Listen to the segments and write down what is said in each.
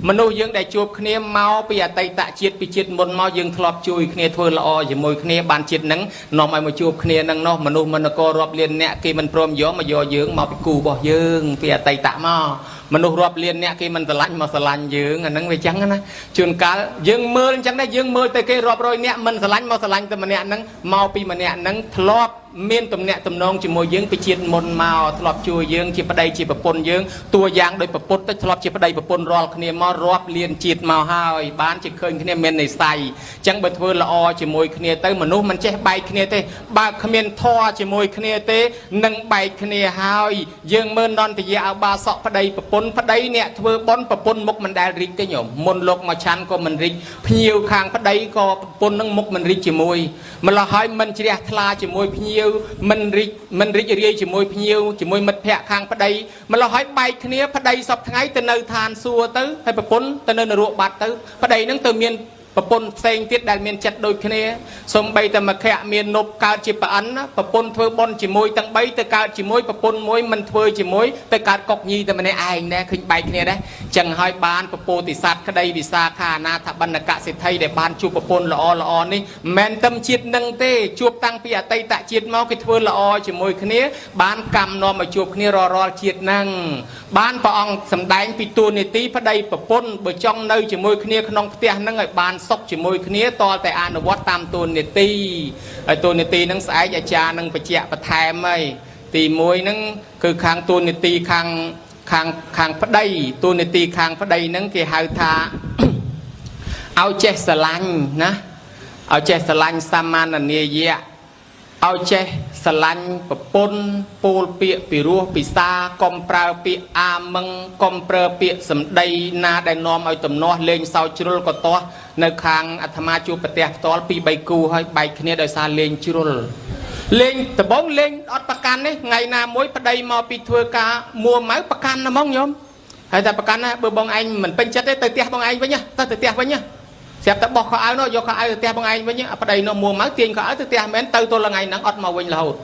មនុស្សយើងដែលជួបគ្នាមកពីអតីតជាតិពីជាតិមុនមកយើងធ្លាប់ជួយគ្នាធ្វើល្អជាមួយគ្នាបានជាតិហ្នឹងនាំឲ្យមកជួបគ្នាហ្នឹងនោះមនុស្សមនករាប់លានអ្នកគេមិនព្រមយកមកយកយើងមកពីគូរបស់យើងពីអតីតមកមនុស្សរាប់លានអ្នកគេមិនស្រឡាញ់មកស្រឡាញ់យើងអាហ្នឹងវាចឹងណាជួនកាលយើងមើលអញ្ចឹងដែរយើងមើលទៅគេរាប់រយអ្នកមិនស្រឡាញ់មកស្រឡាញ់តែម្នាក់ហ្នឹងមកពីម្នាក់ហ្នឹងធ្លាប់មានទំនាក់ទំនងជាមួយយើងពីជាតិមុនមកធ្លាប់ជួយយើងជាប្តីជាប្រពន្ធយើងតួយ៉ាងដោយប្រពុតទៅធ្លាប់ជាប្តីប្រពន្ធរាល់គ្នាមករាប់លានជាតិមកហើយបានជាឃើញគ្នាមាននិស័យអញ្ចឹងបើធ្វើល្អជាមួយគ្នាទៅមនុស្សមិនចេះបែកគ្នាទេបើគ្មានធម៌ជាមួយគ្នាទេនឹងបែកគ្នាហើយយើងមើលនន្តយៈអបាសកប្តីប្រពន្ធប្តីអ្នកធ្វើបុណ្យប្រពន្ធមុខមិនដែលរីកទេញោមមុនលោកមកឆាន់ក៏មិនរីកភ្ញៀវខាងប្តីក៏ប្រពន្ធនឹងមុខមិនរីកជាមួយម្ល៉េះហើយមិនជ្រះថ្លាជាមួយភ្ញៀវមិនរីកមិនរីករាយជាមួយភ្ញៀវជាមួយមិត្តភ័ក្តិខាងប្តីម្ល៉េះហើយបែកគ្នាប្តីសពថ្ងៃទៅនៅឋានសួគ៌ទៅហើយប្រពន្ធទៅនៅនរកបាត់ទៅប្តីនឹងទៅមានប្រពន្ធផ្សេងទៀតដែលមានចិត្តដូចគ្នាសំបីតែមគ្គមាននប់កើតជាប្រអិនណាប្រពន្ធធ្វើបុណ្យជាមួយទាំង3ទៅកើតជាមួយប្រពន្ធមួយមិនធ្វើជាមួយទៅកើតកុកញីតែម្នាក់ឯងដែរឃើញបែកគ្នាដែរចឹងហើយបានពពោធិសត្វក្តីវិសាខាអនាថបណ្ឌកសិទ្ធិដែលបានជួបប្រពន្ធល្អល្អនេះមិនមែនតែជាតិនឹងទេជួបតាំងពីអតីតជាតិមកគេធ្វើល្អជាមួយគ្នាបានកម្មនាំឲ្យជួបគ្នារាល់រាល់ជាតិហ្នឹងបានព្រះអង្គសម្ដែងពីតួនាទីប្តីប្រពន្ធបើចង់នៅជាមួយគ្នាក្នុងផ្ទះហ្នឹងឲ្យបានសុខជាមួយគ្នាតលតែអនុវត្តតាមតួនាទីហើយតួនាទីហ្នឹងស្អែកអាចារ្យនឹងបញ្ជាក់បន្ថែមហើយទី1ហ្នឹងគឺខាងតួនាទីខាងខាងខាងប្តីតួនាទីខាងប្តីហ្នឹងគេហៅថា ឲ្យចេះស្រឡាញ់ណាឲ្យចេះស្រឡាញ់សមាននាយៈឲ្យចេះស្រឡាញ់ប្រពន្ធពោលពាក្យពីរោះពិសាកុំប្រើពាក្យអាមឹងកុំប្រើពាក្យសម្ដីណាដែលនាំឲ្យទំនាស់លេងសើចជ្រុលក៏ទាស់នៅខាងអាត្មាជួបប្រទះផ្ទាល់ពី3គូហើយបែកគ្នាដោយសារលេងជ្រុលលេងដបងលេងអត់ប្រកាន់នេះថ្ងៃណាមួយប្តីមកពីធ្វើការមួម៉ៅប្រកាន់ណាហ្មងញោមហើយតែប្រកាន់ណាបើបងឯងមិនពេញចិត្តទេទៅផ្ទះបងឯងវិញណាទៅទៅផ្ទះវិញណាស្រាប់តែបោះខោអាវនោះយកខោអាវទៅផ្ទះបងឯងវិញប្តីនោះមួម៉ៅទាញខោអាវទៅផ្ទះមែនទៅទល់ថ្ងៃហ្នឹងអត់មកវិញរហូត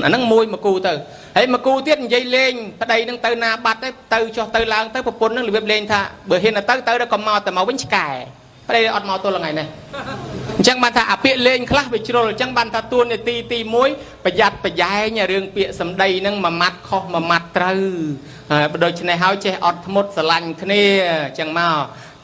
អាហ្នឹងមួយមកគូទៅហើយមកគូទៀតនិយាយលេងប្តីហ្នឹងទៅណាបាត់ទេទៅចុះទៅឡើងទៅប្រពន្ធហ្នឹងរបៀបលេងថាបើហ៊ានទៅទៅដល់ក៏មកតែមកវិញឆ្កែប្តីអត់មកទល់ថ្ងៃនេះអញ្ចឹងបានថាអាពាក្យលេងខ្លះវាជ្រុលអញ្ចឹងបានថាតួនាទីទី1ប្រយ័ត្នប្រយែងរឿងពាក្យសម្ដីហ្នឹងមួយម៉ាត់ខុសមួយម៉ាត់ត្រូវហើយដូច្នេះហើយចេះអត់ធ្មត់ស្រឡាញ់គ្នាអញ្ចឹងមក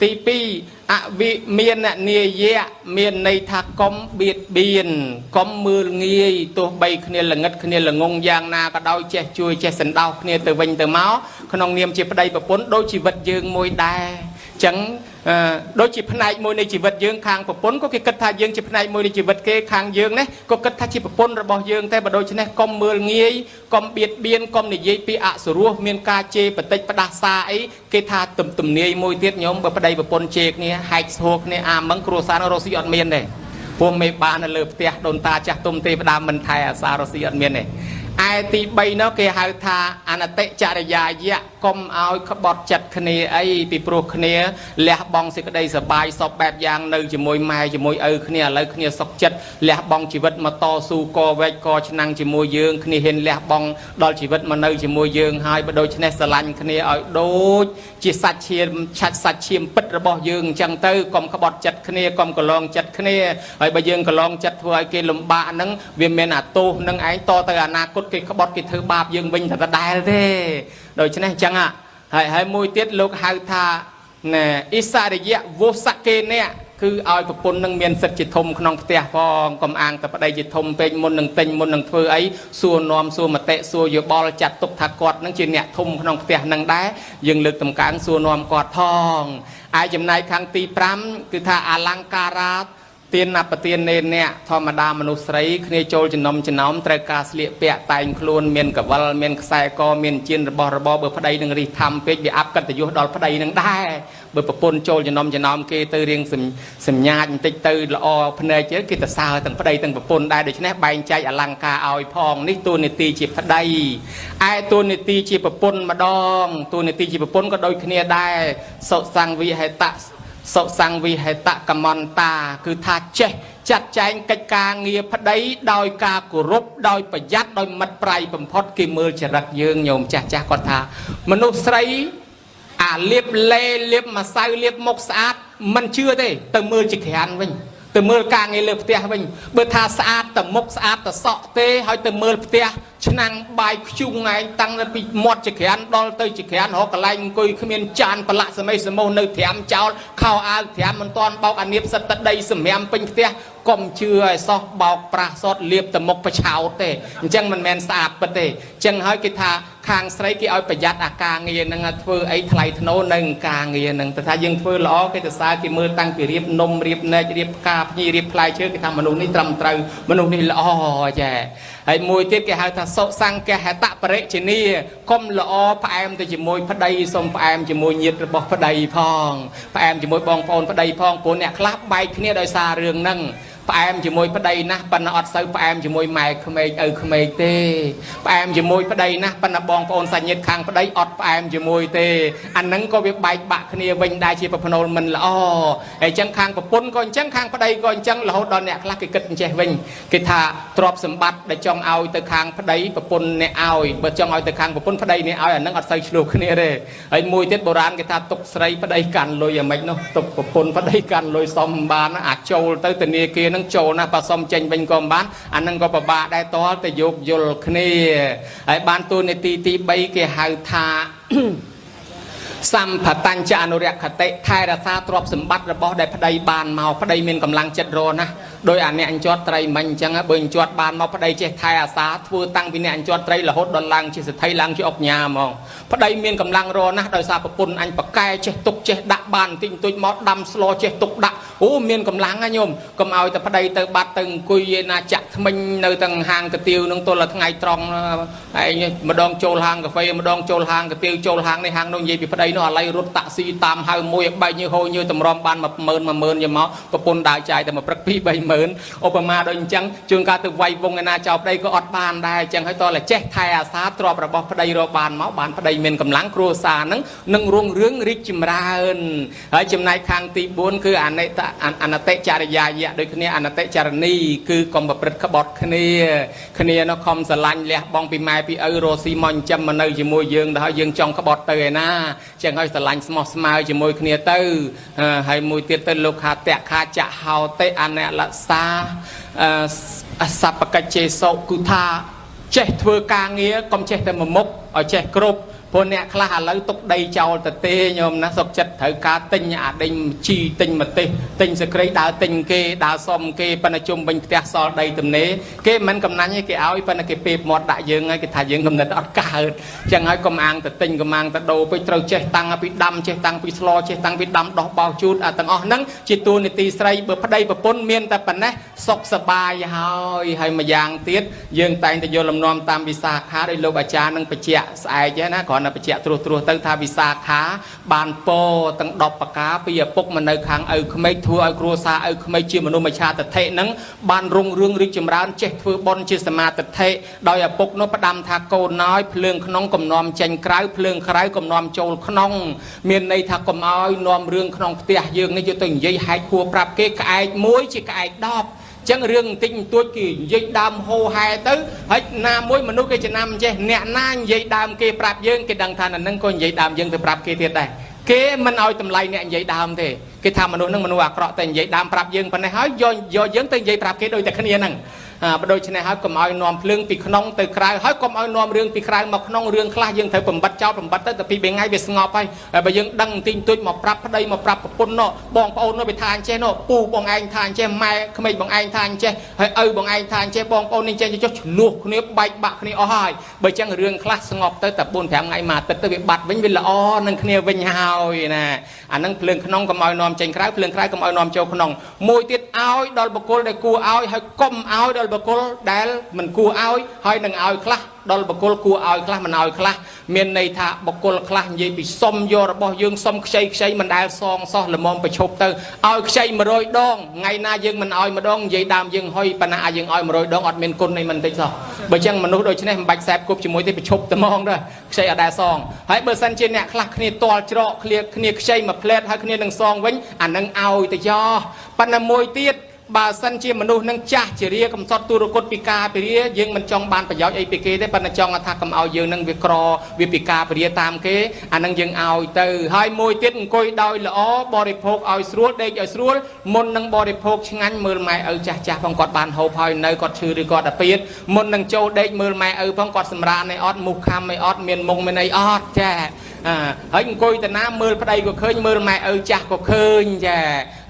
ទី2អវិមាននាយៈមានន័យថាកុំបៀតបៀនកុំមើលងាយទោះបីគ្នាល្ងិតគ្នាល្ងងយ៉ាងណាក៏ដោយចេះជួយចេះសន្តោសគ្នាទៅវិញទៅមកក្នុងនាមជាប្តីប្រពន្ធដូចជីវិតយើងមួយដែរអញ្ចឹងដូចជាផ្នែកមួយនៃជីវិតយើងខាងប្រពន្ធក៏គេគិតថាយើងជាផ្នែកមួយនៃជីវិតគេខាងយើងនេះក៏គិតថាជាប្រពន្ធរបស់យើងតែបើដូច្នេះកុំមើលងាយកុំបៀតបៀនកុំនិយាយពីអសុរោះមានការជេរបតិចផ្ដាសាអីគេថាទំទំនាយមួយទៀតញោមបើប្តីប្រពន្ធជេរគ្នាហែកស្ហួរគ្នាអាមឹងគ្រួសាររស់ស៊ីអត់មានទេពួកមេបាននៅលើផ្ទះដូនតាចាស់ទុំទេវតាមិនថែអាសារស់ស៊ីអត់មានទេឯទី3នោះគេហៅថាអនតិចរិយាយៈកុំឲ្យក្បត់ចិត្តគ្នាអីពីព្រោះគ្នាលះបង់សេចក្តីសបាយសពបែបយ៉ាងនៅជាមួយម៉ែជាមួយឪគ្នាឥឡូវគ្នាសុខចិត្តលះបង់ជីវិតមកតស៊ូកវែកកឆ្នាំងជាមួយយើងគ្នាហ៊ានលះបង់ដល់ជីវិតមកនៅជាមួយយើងហើយបើដូច្នេះស្រឡាញ់គ្នាឲ្យដូចជាសាច់ឈាមឆាច់សាច់ឈាមពិតរបស់យើងអញ្ចឹងទៅកុំក្បត់ចិត្តគ្នាកុំកន្លងចិត្តគ្នាហើយបើយើងកន្លងចិត្តធ្វើឲ្យគេលំបាកហ្នឹងវាមានអាទោសនឹងឯងតទៅអនាគតគេក្បត់គេធ្វើបាបយើងវិញតែដដែលទេដូច្នេះអញ្ចឹងហើយហើយមួយទៀតលោកហៅថាណែអិសរិយៈវុសកេនៈគឺឲ្យប្រពន្ធនឹងមានសិទ្ធិជាធំក្នុងផ្ទះផងកុំអាងតែប្តីជាធំពេកមុននឹងទិញមុននឹងធ្វើអីសួរនាំសួរមតិសួរយោបល់ចាត់ទុកថាគាត់នឹងជាអ្នកធំក្នុងផ្ទះនឹងដែរយើងលើកតម្កើងសួរនាំគាត់ផងឯចំណែកខាងទី5គឺថាអលង្ការាទានបទាននេនៈធម្មតាមនុស្សស្រីគ្នាចូលចំណុំចំណោមត្រូវការស្លៀកពាក់តែងខ្លួនមានកវលមានខ្សែកមានជៀនរបស់របរបើប្តីនឹងរិះធំពេកវាអាប់កត្តយសដល់ប្តីនឹងដែរបើប្រពន្ធចូលចំណុំចំណោមគេទៅរៀងសញ្ញាចបន្តិចទៅល្អភ្នែកជើគេទៅសើទាំងប្តីទាំងប្រពន្ធដែរដូច្នេះបែងចែកអលង្ការឲ្យផងនេះតួនាទីជាប្តីឯតួនាទីជាប្រពន្ធម្ដងតួនាទីជាប្រពន្ធក៏ដូចគ្នាដែរសុសង្វិហេតៈសុសង្វិហេតកមន្តាគឺថាចេះចាត់ចែងកិច្ចការងារប្តីដោយការគោរពដោយប្រយ័ត្នដោយមិត្តប្រៃបំផុតគេមើលចរិតយើងញោមចាស់ចាស់គាត់ថាមនុស្សស្រី អាលាបលេលាបម្សៅលាបមុខស្អាតមិនជឿទេទៅមើលជាក្រានវិញទៅមើលការងារលើផ្ទះវិញបើថាស្អាតតែមុខស្អាតតែសក់ទេហើយទៅមើលផ្ទះឆ្នាំងបាយខ្ជុងឯងតាំងពីមាត់ចក្រានដល់ទៅចក្រានរកកន្លែងអង្គុយគ្មានចានប្រឡាក់សមីសមោះនៅត្រាំចោលខោអាវត្រាំមិនតាន់បោកអានៀបសិតតដីសម្រាមពេញផ្ទះកុំជឿឲ្យសោះបោកប្រាស់សតលាបតែមុខប្រឆោតទេអញ្ចឹងមិនមែនស្អាតពិតទេអញ្ចឹងហើយគេថាខាងស្រីគេឲ្យប្រយ័ត្នអាការងារហ្នឹងធ្វើអីថ្លៃថ្នូរនៅការងារហ្នឹងតែថាយើងធ្វើល្អគេទៅសើគេមើលតាំងពីរៀបនំរៀបណែករៀបផ្កាភ្ញីរៀបផ្លែឈើគេថាមនុស្សនេះត្រឹមត្រូវមនុស្សនេះល្អចាហើយមួយទៀតគេហៅថាសុសង្កហតបរិជនីកុំល្អផ្អែមទៅជាមួយប្តីសុំផ្អែមជាមួយញាតិរបស់ប្តីផងផ្អែមជាមួយបងប្អូនប្តីផងព្រោះអ្នកខ្លះបែកគ្នាដោយសាររឿងហ្នឹងផ្អែមជាមួយប្តីណាស់ប៉ុន្តែអត់សូវផ្អែមជាមួយម៉ែក្មេកឪក្មេកទេផ្អែមជាមួយប្តីណាស់ប៉ុន្តែបងប្អូនសាច់ញាតិខាងប្តីអត់ផ្អែមជាមួយទេអាហ្នឹងក៏វាបែកបាក់គ្នាវិញដែរជាប្រផ្នូលមិនល្អហើយអញ្ចឹងខាងប្រពន្ធក៏អញ្ចឹងខាងប្តីក៏អញ្ចឹងរហូតដល់អ្នកខ្លះគេគិតអញ្ចេះវិញគេថាទ្រព្យសម្បត្តិដែលចង់ឲ្យទៅខាងប្តីប្រពន្ធអ្នកឲ្យបើចង់ឲ្យទៅខាងប្រពន្ធប្តីអ្នកឲ្យអាហ្នឹងអត់សូវឆ្លោះគ្នាទេហើយមួយទៀតបុរាណគេថាទុកស្រីប្តីកាន់លុយយ៉ាងម៉េចនោះទុកប្រពន្ធប្តីកាន់លុយសុំបានអាចចូលទៅធនាគារហ្នឹងចូលណាបើសុំចេញវិញក៏មិនបានអាហ្នឹងក៏ពិបាកដែរតលទៅយោគយល់គ្នាហើយបានតួនាទីទី3គេហៅថា សម្ភតញ្ចអនុរក្ខតិថែរក្សាទ្រព្យសម្បត្តិរបស់ដែលប្តីបានមកប្តីមានកម្លាំងចិត្តរណាស់ដោយអាអ្នកអញ្ជាត់ត្រីមិញអញ្ចឹងបើអញ្ជាត់បានមកប្តីចេះថែអាសាធ្វើតាំងពីអ្នកអញ្ជាត់ត្រីរហូតដល់ឡើងជាសេដ្ឋីឡើងជាអុកញ៉ាហ្មងប្តីមានកម្លាំងរណាស់ដោយសារប្រពន្ធអញប្រកែចេះទុកចេះដាក់បានបន្តិចបន្តួចមកដាំស្លចេះទុកដាក់អូមានកម្លាំងណាញោមកុំឲ្យតែប្តីទៅបាត់ទៅអង្គុយឯណាចាក់ថ្មិញនៅទាំងហាងកាទៀវនឹងទល់តែថ្ងៃត្រង់ឯងម្ដងចូលហាងកាហ្វេម្ដងចូលហាងកាទៀវចូលហាងនេះហាងនោះនិយាយពីប្តីនោះឥឡូវរត់តាក់ស៊ីតាមហៅមួយឲ្យបែកញើសហូរញើសតម្រាំបាន10000 10000យកមកប្រពន្ធដើរចាយតែមួយព្រឹក2 30000ឧបមាដូចអញ្ចឹងជួនកាលទៅវាយវងឯណាចោលប្តីក៏អត់បានដែរអញ្ចឹងហើយតើចេះថែអាសាទ្រព្យរបស់ប្តីរកបានមកបានប្តីមានកម្លាំងគ្រួសារនឹងនឹងរុងរឿងរីកចម្រើនហើយចំណែកខាងទី4គឺអនិតអនតិចរិយាយៈដូចគ្នាអនតិចរនីគឺកុំប្រព្រឹត្តក្បត់គ្នាគ្នានោះខំស្រឡាញ់លះបង់ពីម៉ែពីឪរស់ស៊ីមកចិញ្ចឹមមកនៅជាមួយយើងដល់ហើយយើងចង់ក្បត់ទៅឯណាចឹងហើយស្រឡាញ់ស្មោះស្មើជាមួយគ្នាទៅហើយមួយទៀតទៅលោកខាតៈខាចៈហោតិអនលសាសពកិច្ចេសុគឺថាចេះធ្វើការងារកុំចេះតែមួយមុខឲ្យចេះគ្រប់ព្រោះអ្នកខ្លះឥឡូវទុកដីចោលទៅទេញោមណាសុកចិត្តត្រូវការទិញអាដេញជីទិញម្ទេសទិញសក្រីដើរទិញគេដើរសុំគេប៉ុន្តែជុំវិញផ្ទះសល់ដីទំនេរគេមិនកំណាញ់ទេគេឲ្យប៉ុន្តែគេពេបមាត់ដាក់យើងហើយគេថាយើងកំណត់អត់កើតចឹងហើយកុំអាងទៅទិញកុំអាងទៅដូរពេកត្រូវចេះតាំងពីដាំចេះតាំងពីស្លចេះតាំងពីដាំដោះបោសជូតអាទាំងអស់ហ្នឹងជាតួនាទីស្រីបើប្តីប្រពន្ធមានតែប៉ុណ្ណេះសុខសប្បាយហើយហើយម្យ៉ាងទៀតយើងតែងតែយកលំនាំតាមវិសាខាដោយលោកអាចារ្យនឹងបញ្ជាក់ស្អែកណាគ្រាន់តែបញ្ជាក់ត្រួសត្រាសទៅថាវិសាខាបានពោទាំង10ប្រការពីឪពុកមកនៅខាងឪក្មេកធ្វើឲ្យគ្រួសារឪក្មេកជាមនុស្សមច្ឆាទិដ្ឋិហ្នឹងបានរុងរឿងរីកចម្រើនចេះធ្វើបុណ្យជាសមាទិដ្ឋិដោយឪពុកនោះផ្ដាំថាកូនណយភ្លើងក្នុងកំនំចេញក្រៅភ្លើងក្រៅកំនំចូលក្នុងមានន័យថាកុំឲ្យនាំរឿងក្នុងផ្ទះយើងនេះយកទៅនិយាយហែកហួរប្រាប់គេក្អែកមួយជាក្អែក10ចឹងរឿងបន្តិចបន្តួចគេនិយាយដើមហោហែទៅហើយណាមួយមនុស្សគេចំណាំចេះអ្នកណានិយាយដើមគេប្រាប់យើងគេដឹងថានៅនឹងក៏និយាយដើមយើងទៅប្រាប់គេទៀតដែរគេមិនឲ្យតម្លៃអ្នកនិយាយដើមទេគេថាមនុស្សនឹងមនុស្សអាក្រក់តែនិយាយដើមប្រាប់យើងប៉ុណ្ណេះហើយយកយកយើងទៅនិយាយប្រាប់គេដូចតែគ្នាហ្នឹងបើដូច្នេះហើយកុំឲ្យនាំភ្លើងពីក្នុងទៅក្រៅហើយកុំឲ្យនាំរឿងពីក្រៅមកក្នុងរឿងខ្លះយើងត្រូវបំបត្តិចោលបំបត្តិទៅតែពីរថ្ងៃវាស្ងប់ហើយហើយបើយើងដឹងបន្តិចបន្តួចមកប្រាប់ប្តីមកប្រាប់ប្រពន្ធនោះបងប្អូននោះវាថាអញ្ចេះនោះពូបងឯងថាអញ្ចេះម៉ែក្មេកបងឯងថាអញ្ចេះហើយឪបងឯងថាអញ្ចេះបងប្អូននេះចេះចុះឆ្លោះគ្នាបែកបាក់គ្នាអស់ហើយបើចឹងរឿងខ្លះស្ងប់ទៅតែ4 5ថ្ងៃមួយអាទិត្យទៅវាបាត់វិញវាល្អនឹងគ្នាវិញហើយណាអានឹងភ្លើងក្នុងកុំឲ្យនាំចេញក្រៅភ្លើងក្រៅកុំឲ្យនាំចូលក្នុងមួយទៀតឲ្យដល់បុគ្គលដែលគួរឲ្យហើយកុំឲ្យដល់បុគ្គលដែលមិនគួរឲ្យហើយនឹងឲ្យខ្លះដល់បុគ្គលគួរឲ្យខ្លះមិនឲ្យខ្លះមានន័យថាបុគ្គលខ្លះនិយាយពីសុំយករបស់យើងសុំខ្ចីខ្ចីមិនដែលសងសោះល្មមប្រឈប់ទៅឲ្យខ្ចី100ដងថ្ងៃណាយើងមិនឲ្យម្ដងនិយាយដើមយើងហុយប៉ុន្តែឲ្យយើងឲ្យ100ដងអត់មានគុណអីមិនតិចសោះបើចឹងមនុស្សដូចនេះមិនបាច់សែបគប់ជាមួយទេប្រឈប់តែហ្មងដែរខ្ចីអត់ដែលសងហើយបើសិនជាអ្នកខ្លះគ្នាទាល់ច្រកគ្នាខ្ចីមួយផ្លែតហើយគ្នានឹងសងវិញអានឹងឲ្យទៅចោះប៉ុន្តែមួយទៀត បើសិនជាមនុស្សនឹងចាស់ជារាកំសត់ទុរគតពិការពិរាយើងមិនចង់បានប្រយោជន៍អីពីគេទេប៉ុន្តែចង់ថាកុំឲ្យយើងនឹងវាក្រវាពិការពិរាតាមគេអានឹងយើងឲ្យទៅហើយមួយទៀតអង្គុយដោយល្អបរិភោគឲ្យស្រួលដេកឲ្យស្រួលមុននឹងបរិភោគឆ្ងាញ់មើលម៉ែឪចាស់ចាស់ផងគាត់បានហូបហើយនៅគាត់ឈឺឬគាត់អាពាតមុននឹងចូលដេកមើលម៉ែឪផងគាត់សម្រានអីអត់មុខខំអីអត់មានមុងមានអីអត់ចាអាហើយអង្គុយតាណាមើលប្តីក៏ឃើញមើលម៉ែឪចាស់ក៏ឃើញចា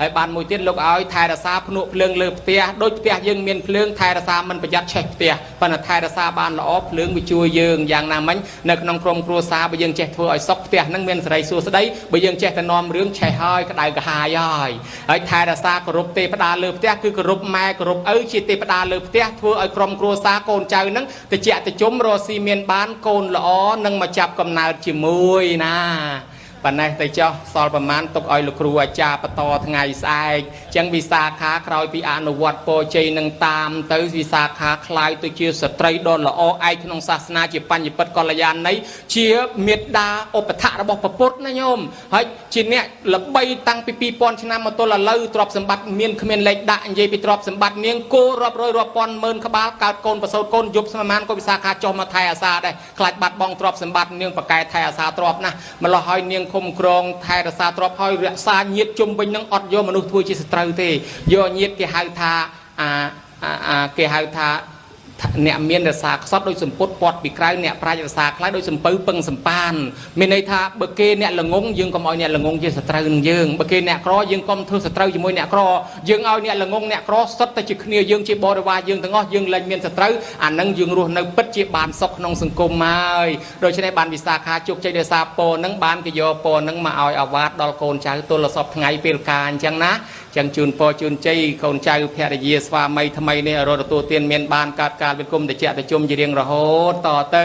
ហើយបានមួយទៀតលោកឲ្យថែរក្សាភ្នក់ភ្លើងលើផ្ទះដូចផ្ទះយើងមានភ្លើងថែរក្សាមិនប្រយ័ត្នឆេះផ្ទះប៉ុន្តែថែរក្សាបានល្អភ្លើងវាជួយយើងយ៉ាងណាមិញនៅក្នុងក្រុមគ្រួសារបើយើងចេះធ្វើឲ្យសុខផ្ទះហ្នឹងមានសេរីសួស្តីបើយើងចេះតែនាំរឿងឆេះហើយក្តៅក្រហាយហើយហើយថែរក្សាគោរពទេវតាលើផ្ទះគឺគោរពម៉ែគោរពឪជាទេវតាលើផ្ទះធ្វើឲ្យក្រុមគ្រួសារកូនចៅហ្នឹងតិចតិជុំរស់ស៊ីមានបានកូនល្អនឹងមកចាប់កំណើតជាមួយណាប៉ុណ្ណេះទៅចោះសល់ប្រមាណទុកឲ្យលោកគ្រូអាចារ្យបន្តថ្ងៃស្អែកចឹងវិសាខាក្រោយពីអនុវត្តពរជ័យនឹងតាមទៅវិសាខាคล้ายទៅជាស្ត្រីដ៏ល្អឯកក្នុងសាសនាជាបញ្ញពិតកល្យាណីជាមេដាឧបថៈរបស់ព្រះពុទ្ធណាញោមហើយជាអ្នកល្បីតាំងពី2000ឆ្នាំមកទល់ឥឡូវទ្រព្យសម្បត្តិមានគ្មានលេខដាក់និយាយពីទ្រព្យសម្បត្តិនាងគោរាប់រយរាប់ពាន់ម៉ឺនក្បាលកើតកូនប្រសូតកូនយប់ស្មានក៏វិសាខាចុះមកថែអាសាដែរខ្លាចបាត់បង់ទ្រព្យសម្បត្តិនាងប្រកែថែអាសាទ្រព្យណាស់ម្ល៉េះហើយនាងឃុំក្រងថែរក្សាទ្រព្យហើយរក្សាញាតជុំវិញនឹងអត់យកមនុស្សធ្វើជាសត្រូវទេយកញាតគេហៅថាអាអាគេហៅថាអ្នកមានរសាខ្សត់ដូចសម្ពុតពាត់ពីក្រៅអ្នកប្រាជ្ញរសាខ្លាចដូចសំពៅពឹងសំប៉ានមានន័យថាបើគេអ្នកល្ងងយើងកុំឲ្យអ្នកល្ងងជាសត្រូវនឹងយើងបើគេអ្នកក្រយើងកុំធ្វើសត្រូវជាមួយអ្នកក្រយើងឲ្យអ្នកល្ងងអ្នកក្រសុទ្ធតែជាគ្នាយើងជាបរិវារយើងទាំងអស់យើងលែងមានសត្រូវអានឹងយើងរស់នៅពិតជាបានសុខក្នុងសង្គមហើយដូច្នេះបានវិសាខាជោគជ័យដោយសារពរនឹងបានគេយកពរនឹងមកឲ្យអាវ៉ាតដល់កូនចៅទល់សពថ្ងៃពេលកាអញ្ចឹងណាចឹងជូនពរជូនជ័យកូនចៅភរិយាស្វាមីថ្មីនេះរត់ទទួលទានមានបានកើតកាលវិគុំតិចតិជុំជារៀងរហូតតទៅ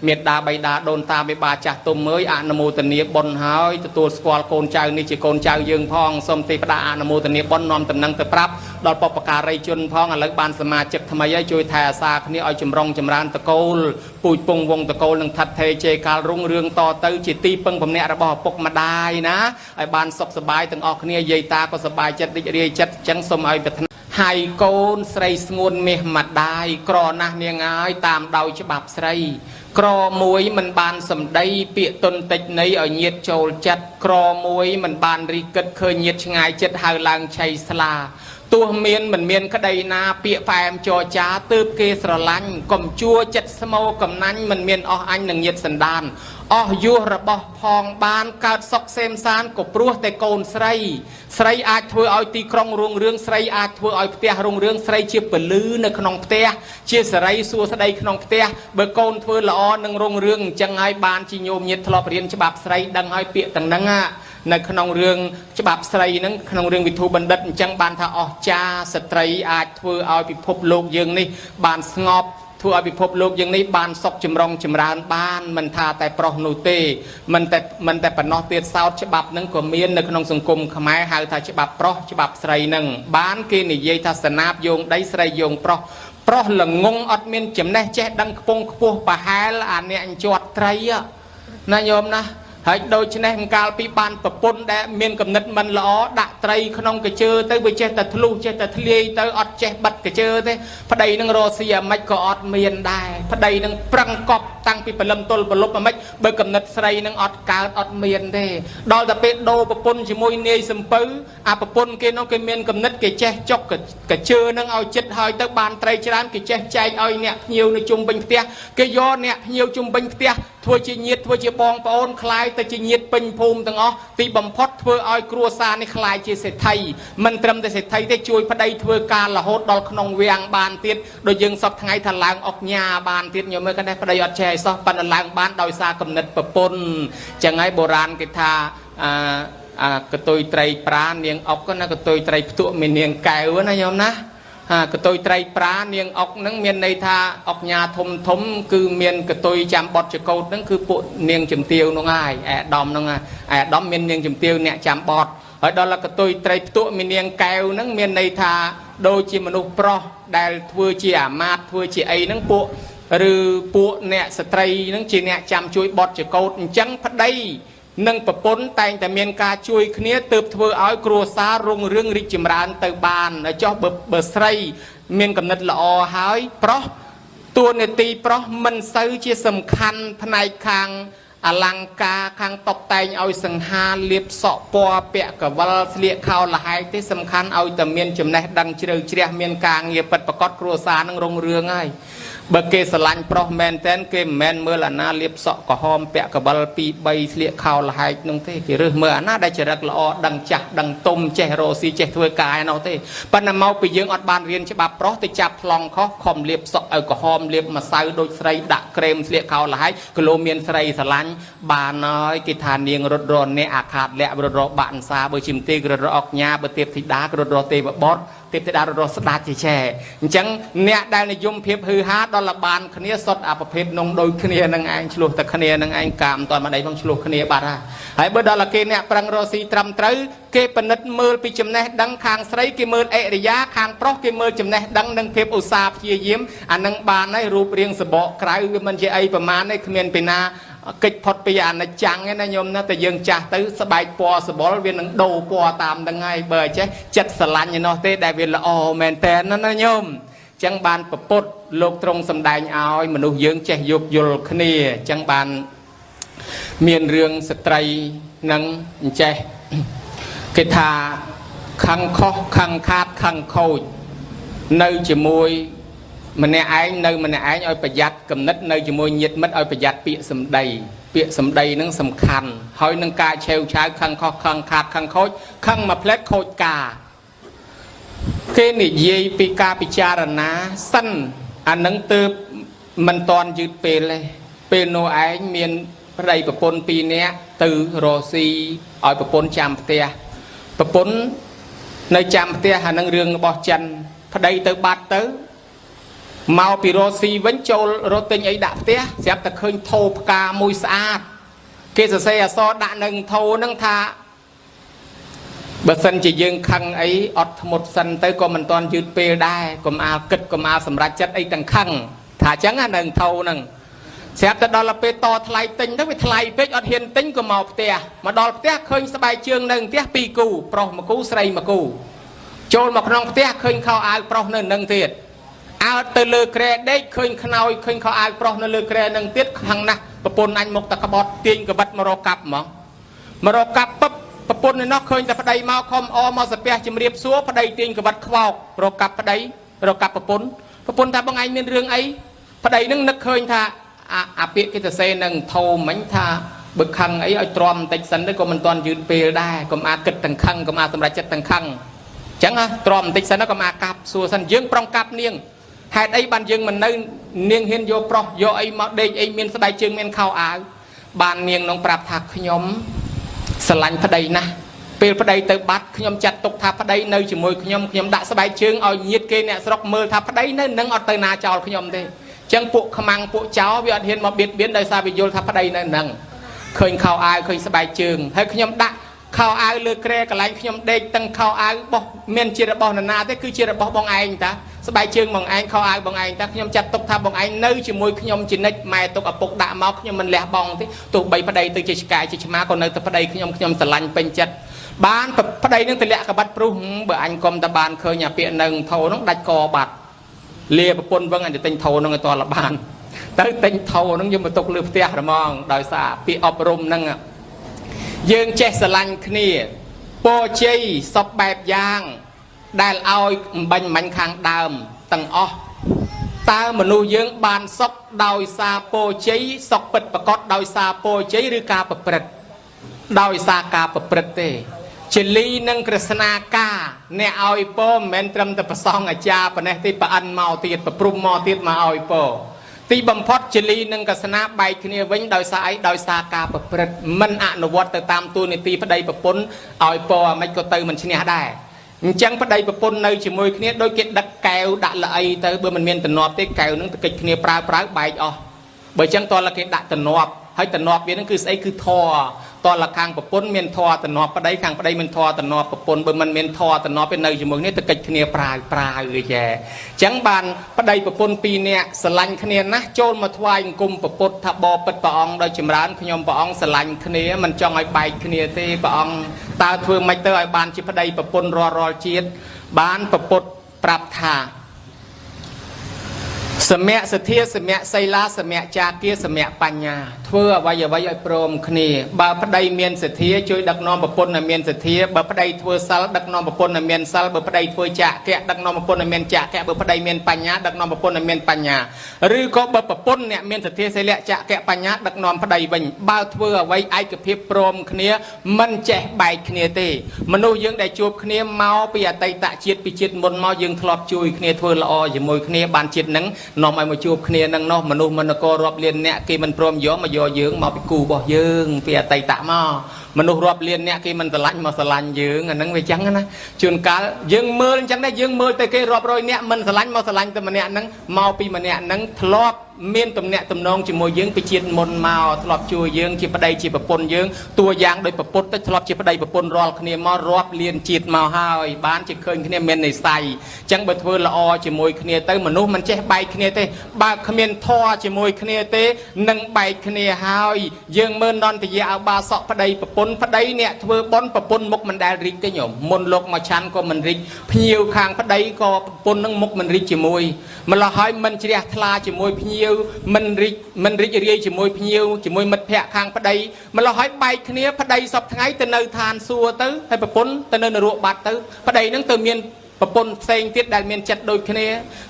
មេដាបៃតាដូនតាមេបាចាស់ទុំអើយអនុមោទនាបុណ្យហើយទទួលស្គាល់កូនចៅនេះជាកូនចៅយើងផងសូមទេវតាអនុមោទនាបុណ្យនាំតំណែងទៅប្រាប់ដល់បុព្វការីជនផងឥឡូវបានសមាជិកថ្មីហើយជួយថែអាសាគ្នាឲ្យចម្រុងចម្រើនតកូលពូជពងវងតកូលនឹងថិតថេរជ័យកាលរុងរឿងតទៅជាទីពឹងពំនាក់របស់ឪពុកម្ដាយណាឲ្យបានសុខសប្បាយទាំងអស់គ្នាយាយតាក៏សប្បាយចិត្តរីករាយចិត្តអញ្ចឹងសូមឲ្យប្រាថ្នាហើយកូនស្រីស្ងួនមាសម្ដាយក្រណាស់នាងហើយតាមដោយច្បាប់ស្រីក្រមួយមិនបានសម្ដីពាក្យទុនតិចនៃឲ្យញាតចូលចិត្តក្រមួយមិនបានរិះគិតឃើញញាតឆ្ងាយចិត្តហៅឡើងឆៃស្លាទោះមានមិនមានក្តីណាពាក្យផ្អែមចរចាទើបគេស្រឡាញ់កុំជួចិត្តស្មោកំណាញ់មិនមានអស់អញនឹងញាតសន្តានអស់យោះរបស់ផងបានកើតសុខសេមសានក៏ព្រោះតែកូនស្រីស្រីអាចធ្វើឲ្យទីក្រុងរុងរឿងស្រីអាចធ្វើឲ្យផ្ទះរុងរឿងស្រីជាពលឺនៅក្នុងផ្ទះជាសេរីសួស្តីក្នុងផ្ទះបើកូនធ្វើល្អនឹងរុងរឿងអញ្ចឹងហើយបានជាញោមញាតធ្លាប់រៀនច្បាប់ស្រីដឹងហើយពាក្យទាំងហ្នឹងនៅក្នុងរឿងច្បាប់ស្រីហ្នឹងក្នុងរឿងវិធូបណ្ឌិតអញ្ចឹងបានថាអស្ចារ្យស្ត្រីអាចធ្វើឲ្យពិភពលោកយើងនេះបានស្ងប់ធ្វើឲ្យពិភពលោកយើងនេះបានសុខចម្រុងចម្រើនបានមិនថាតែប្រុសនោះទេមិនតែប៉ុណ្ណោះទៀតសោតច្បាប់ហ្នឹងក៏មាននៅក្នុងសង្គមខ្មែរហៅថាច្បាប់ប្រុសច្បាប់ស្រីហ្នឹងបានគេនិយាយថាសនាបយោងដីស្រីយោងប្រុសប្រុសល្ងងអត់មានចំណេះចេះដឹងខ្ពង់ខ្ពស់ប្រហែលអាអ្នកជាត់ត្រីណាញោមណាហើយដូច្នេះកាលពីបានប្រពន្ធដែលមានកំណត់មិនល្អដាក់ត្រីក្នុងកជើទៅវាចេះតែធ្លុះចេះតែធ្លាយទៅអត់ចេះបិទកជើទេប្តីនឹងរកស៊ីអាម៉េចក៏អត់មានដែរប្តីនឹងប្រឹងកប់តាំងពីព្រលឹមទល់ព្រលប់អាម៉េចបើកំណត់ស្រីនឹងអត់កើតអត់មានទេដល់តែពេលដូរប្រពន្ធជាមួយនាយសំពៅអាប្រពន្ធគេនោះគេមានកំណត់គេចេះចុកកជើនឹងឲ្យចិត្តហើយទៅបានត្រីច្រើនគេចេះចែកឲ្យអ្នកភ្ញៀវនៅជុំវិញផ្ទះគេយកអ្នកភ្ញៀវជុំវិញផ្ទះធ្វើជាញាតិធ្វើជាបងប្អូនคล้ายទៅជាញាតិពេញភូមិទាំងអស់ទីបំផុតធ្វើឲ្យគ្រួសារនេះคล้ายជាសេដ្ឋីមិនត្រឹមតែសេដ្ឋីទេជួយប្តីធ្វើការរហូតដល់ក្នុងវាំងបានទៀតដូចយើងសពថ្ងៃថាឡើងអុកញ៉ាបានទៀតញោមមើលកណ្ដេះប្តីអត់ចេះអីសោះប៉ុន្តែឡើងបានដោយសារគំនិតប្រពន្ធចឹងហើយបុរាណគេថាអាកតុយត្រីប្រានាងអុកណាកតុយត្រីផ្ទក់មាននាងកែវណាញោមណាកតុយត្រីប្រានាងអុកហ្នឹងមានន័យថាអុកញ៉ាធំធំគឺមានកតុយចាំបត់ចកោតហ្នឹងគឺពួកនាងជំទាវហ្នឹងហើយអែដាមហ្នឹងហើយអែដាមមាននាងជំទាវអ្នកចាំបត់ហើយដល់កតុយត្រីផ្ទក់មាននាងកែវហ្នឹងមានន័យថាដូចជាមនុស្សប្រុសដែលធ្វើជាអាមាត្យធ្វើជាអីហ្នឹងពួកឬពួកអ្នកស្ត្រីហ្នឹងជាអ្នកចាំជួយបត់ចកោតអញ្ចឹងប្តី និងប្រពន្ធតែងតែមានការជួយគ្នាទើបធ្វើឲ្យគ្រួសាររុងរឿងរីកចម្រើនទៅបានចុះបើស្រី មានកំណត់ល្អហើយប្រុសតួនាទីប្រុសមិនសូវជាសំខាន់ផ្នែកខាងអលង្ការខាងតបតែងឲ្យសង្ហាលៀបសក់ពណ៌ពាក់កវលស្លៀកខោលហែកទេសំខាន់ឲ្យតែមានចំណេះដឹងជ្រៅជ្រះមានការងារពិតប្រាកដគ្រួសារនឹងរុងរឿងហើយបើគេស្រឡាញ់ប្រុសមែនតែនគេមិនមែនមើលអាណាលៀបសក់ក្រហមពាក់កវល2 3ស្លៀកខោលហែកនោះទេគេរើសមើលអាណាដែលចរិតល្អដឹងចាស់ដឹងទុំចេះរកស៊ីចេះធ្វើការឯនោះទេប៉ុន្តែមកពីយើងអត់បានរៀនច្បាប់ប្រុសទៅចាប់ប្លង់ខុសខំលៀបសក់ឲ្យក្រហមលៀបម្សៅដូចស្រីដាក់ក្រែមស្លៀកខោលហែកគីឡូមានស្រីស្រឡាញ់បានហើយគេថានាងរត់រអ្នកអាខាតលៈរត់របាក់អន្សាបើជាមទេរត់រអុកញ៉ាបើទេពធីតារត់រទេវបុត្រទេពធីតារត់រស្ដាច់ជាចែអញ្ចឹងអ្នកដែលនិយមភាពហឺហាដល់លបានគ្នាសុទ្ធអាប្រភេទនងដូចគ្នានឹងឯងឆ្លោះតែគ្នានឹងឯងកាមមិនតាន់មកដីផងឆ្លោះគ្នាបាត់ហើយហើយបើដល់គេអ្នកប្រឹងរកស៊ីត្រឹមត្រូវគេពិនិត្យមើលពីចំណេះដឹងខាងស្រីគេមើលអរិយាខាងប្រុសគេមើលចំណេះដឹងនិងភាពឧស្សាហ៍ព្យាយាមអានឹងបានហើយរូបរាងសបកក្រៅវាមិនជាអីប្រមាណទេគ្មានពីណាកិច្ចផុតពីអនិច្ចំឯណាញោមណាតែយើងចាស់ទៅស្បែកពណ៌សបល់វានឹងដូរពណ៌តាមហ្នឹងហើយបើចេះចិត្តស្រឡាញ់ឯនោះទេដែលវាល្អមែនតើណាញោមចឹងបានពពុទ្ធលោកទ្រង់សម្ដែងឲ្យមនុស្សយើងចេះយោគយល់គ្នាចឹងបានមានរឿងស្ត្រីនឹងអញ្ចេះគេថាខឹងខុសខឹងខាតខឹងខូចនៅជាមួយម្នាក់ឯងនៅម្នាក់ឯងឲ្យប្រយ័ត្នគំនិតនៅជាមួយញាតិមិត្តឲ្យប្រយ័ត្នពាក្យសម្ដីពាក្យសម្ដីនឹងសំខាន់ហើយនឹងការឆេវឆាវខឹងខុសខឹងខាតខឹងខូចខឹងមួយផ្លែតខូចការគេនិយាយពីការពិចារណាសិនអានឹងទើបមិនតន់យឺតពេលទេពេលនោះឯងមានប្តីប្រពន្ធពីរនាក់ទៅរកស៊ីឲ្យប្រពន្ធចាំផ្ទះប្រពន្ធនៅចាំផ្ទះអានឹងរឿងរបស់ចិនប្តីទៅបាត់ទៅមកពីរកស៊ីវិញចូលរកទិញអីដាក់ផ្ទះស្រាប់តែឃើញថោផ្កាមួយស្អាតគេសរសេរអក្សរដាក់នឹងថោហ្នឹងថាបើសិនជាយើងខឹងអីអត់ធ្មត់សិនទៅក៏មិនទាន់យឺតពេលដែរកុំអាលគិតកុំអាលសម្រេចចិត្តអីទាំងខឹងថាអញ្ចឹងណានឹងថោហ្នឹងស្រាប់តែដល់ពេលតថ្លៃទិញទៅវាថ្លៃពេកអត់ហ៊ានទិញក៏មកផ្ទះមកដល់ផ្ទះឃើញស្បែកជើងនៅផ្ទះពីរគូប្រុសមួយគូស្រីមួយគូចូលមកក្នុងផ្ទះឃើញខោអាវប្រុសនៅនឹងទៀតអើទៅលើគ្រែដេកឃើញខ្នើយឃើញខោអាវប្រុសនៅលើគ្រែនឹងទៀតខាងណាស់ប្រពន្ធអញមកតែក្បត់ទាញក្បិតមករកកាប់ហ្មងមករកកាប់ពឹបប្រពន្ធឯនោះឃើញតែប្តីមកខំអមកសាពះជំរាបសួរប្តីទាញក្បិតខ្វោករកកាប់ប្តីរកកាប់ប្រពន្ធប្រពន្ធថាបងឯងមានរឿងអីប្តីនឹងនឹកឃើញថាអាពាក្យគេទៅសេនឹងធោមិញថាបើខឹងអីឲ្យទ្រាំបន្តិចសិនទៅក៏មិនទាន់យឺតពេលដែរកុំអាគិតទាំងខឹងកុំអាសម្រេចចិត្តទាំងខឹងចឹងហ៎ទ្រាំបន្តិចសិនទៅកុំអាកាប់សួរសិនយើងប្រុងកាប់នាងហេតុអីបានយើងមិននៅនាងហ៊ានយកប្រុសយកអីមកដេកអីមានស្បែកជើងមានខោអាវបាននាងនងប្រាប់ថាខ្ញុំស្រឡាញ់ប្តីណាស់ពេលប្តីទៅបាត់ខ្ញុំចាត់ទុកថាប្តីនៅជាមួយខ្ញុំខ្ញុំដាក់ស្បែកជើងឲ្យញាតគេអ្នកស្រុកមើលថាប្តីនៅនឹងអត់ទៅណាចោលខ្ញុំទេចឹងពួកខ្មាំងពួកចោលវាអត់ហ៊ានមកបៀតបៀនដោយសារវាយល់ថាប្តីនៅនឹងឃើញខោអាវឃើញស្បែកជើងហើយខ្ញុំដាក់ខោអាវលើគ្រែកន្លែងខ្ញុំដេកទាំងខោអាវបោះមានជារបស់នរណាទេគឺជារបស់បងឯងតាស្បែកជើងបងឯងខោអាវបងឯងតាខ្ញុំចាត់ទុកថាបងឯងនៅជាមួយខ្ញុំជានិច្ចម៉ែទុកឪពុកដាក់មកខ្ញុំមិនលះបង់ទេទោះបីប្តីទៅជាឆ្កែជាឆ្មាក៏នៅតែប្តីខ្ញុំខ្ញុំស្រឡាញ់ពេញចិត្តបានប្តីនឹងទម្លាក់កបាត់ព្រុសបើអញកុំតែបានឃើញអាពាក្យនៅថោនោះដាច់កបាត់លាប្រពន្ធវឹងអញទៅទិញថោនោះឲ្យតលបានទៅទិញថោនោះយកមកទុកលើផ្ទះហ្មងដោយសារពាក្យអប់រំហ្នឹងយើងចេះស្រឡាញ់គ្នាពរជ័យសពបែបយ៉ាងដែលឲ្យអំបញ្ញមិញខាងដើមទាំងអស់តើមនុស្សយើងបានសុខដោយសារពរជ័យសុខពិតប្រកបដោយសារពរជ័យឬការប្រព្រឹត្តដោយសារការប្រព្រឹត្តទេជាលីនិងក្រស្នាការអ្នកឲ្យពរមិនមែនត្រឹមតែប្រសងអាចារ្យប៉ុណ្ណេះទេប្រអិនមកទៀតប្រព្រំមកទៀតមកឲ្យពរទីបំផុតជាលីនិងកស្នាបែកគ្នាវិញដោយសារអីដោយសារការប្រព្រឹត្តមិនអនុវត្តទៅតាមទូនីតិប្តីប្រពន្ធឲ្យពរអាម៉េចក៏ទៅមិនឈ្នះដែរអញ្ចឹងប្តីប្រពន្ធនៅជាមួយគ្នាដូចគេដឹកកែវដាក់ល្អីទៅបើមិនមានតំណប់ទេកែវនឹងទៅកិច្ចគ្នាប្រើប្រើបែកអស់បើអញ្ចឹងតើគេដាក់តំណប់ហើយតំណប់វានឹងគឺស្អីគឺធរ តលខាងប្រពន្ធមានធរតំណប់ប្តីខាងប្តីមានធរតំណប់ប្រពន្ធបើមិនមានធរតំណប់ទេនៅជាមួយគ្នាទៅកិច្ចគ្នាប្រាវប្រាវអីចេះអញ្ចឹងបានប្តីប្រពន្ធពីរនាក់ស្រឡាញ់គ្នាណាស់ចូលមកថ្វាយអង្គមប្រពុតថាបបិទ្ធព្រះអង្គដោយចម្រើនខ្ញុំព្រះអង្គស្រឡាញ់គ្នាមិនចង់ឲ្យបែកគ្នាទេព្រះអង្គតើធ្វើម៉េចទៅឲ្យបានជាប្តីប្រពន្ធរាល់រាល់ជាតិបានប្រពុតប្រាប់ថា សមៈសទ្ធាសមៈសីលាសមៈចាគាសមៈបញ្ញាធ្វើអ្វីអ្វីឲ្យព្រមគ្នាបើប្តីមានសទ្ធាជួយដឹកនាំប្រពន្ធឲ្យមានសទ្ធាបើប្តីធ្វើសិលដឹកនាំប្រពន្ធឲ្យមានសិលបើប្តីធ្វើចាគៈដឹកនាំប្រពន្ធឲ្យមានចាគៈបើប្តីមានបញ្ញាដឹកនាំប្រពន្ធឲ្យមានបញ្ញាឬក៏បើប្រពន្ធអ្នកមានសទ្ធាសីលៈចាគៈបញ្ញាដឹកនាំប្តីវិញបើធ្វើអ្វីឯកភាពព្រមគ្នាមិនចេះបែកគ្នាទេមនុស្សយើងដែលជួបគ្នាមកពីអតីតជាតិពីជាតិមុនមកយើងធ្លាប់ជួយគ្នាធ្វើល្អជាមួយគ្នាបានជាតិនឹងនាំឲ្យមកជួបគ្នានឹងនោះមនុស្សមនករាប់លានអ្នកគេមិនព្រមយកមកយកយើងមកពីគូរបស់យើងពីអតីតមកមនុស្សរាប់លានអ្នកគេមិនស្រឡាញ់មកស្រឡាញ់យើងអាហ្នឹងវាចឹងណាជួនកាលយើងមើលអញ្ចឹងដែរយើងមើលទៅគេរាប់រយអ្នកមិនស្រឡាញ់មកស្រឡាញ់តែម្នាក់ហ្នឹងមកពីម្នាក់ហ្នឹងធ្លាប់មានទំនាក់ទំនងជាមួយយើងពីជាតិមុនមកធ្លាប់ជួយយើងជាប្តីជាប្រពន្ធយើងតួយ៉ាងដោយប្រពុតទៅធ្លាប់ជាប្តីប្រពន្ធរាល់គ្នាមករាប់លានជាតិមកហើយបានជាឃើញគ្នាមាននិស័យអញ្ចឹងបើធ្វើល្អជាមួយគ្នាទៅមនុស្សមិនចេះបែកគ្នាទេបើគ្មានធម៌ជាមួយគ្នាទេនឹងបែកគ្នាហើយយើងមើលនន្តយាអបាសកប្តីប្រពន្ធប្តីអ្នកធ្វើបុណ្យប្រពន្ធមុខមិនដែលរីកទេញោមមុនលោកមកឆាន់ក៏មិនរីកភ្ញៀវខាងប្តីក៏ប្រពន្ធនឹងមុខមិនរីកជាមួយម្ល៉េះហើយមិនជ្រះថ្លាជាមួយភ្ញៀវមិនរីកមិនរីករាយជាមួយភ្ញៀវជាមួយមិត្តភ័ក្តិខាងប្តីម្ល៉េះហើយបែកគ្នាប្តីសពថ្ងៃទៅនៅឋានសួគ៌ទៅហើយប្រពន្ធទៅនៅនរកបាត់ទៅប្តីនឹងទៅមានប្រពន្ធផ្សេងទៀតដែលមានចិត្តដូចគ្នា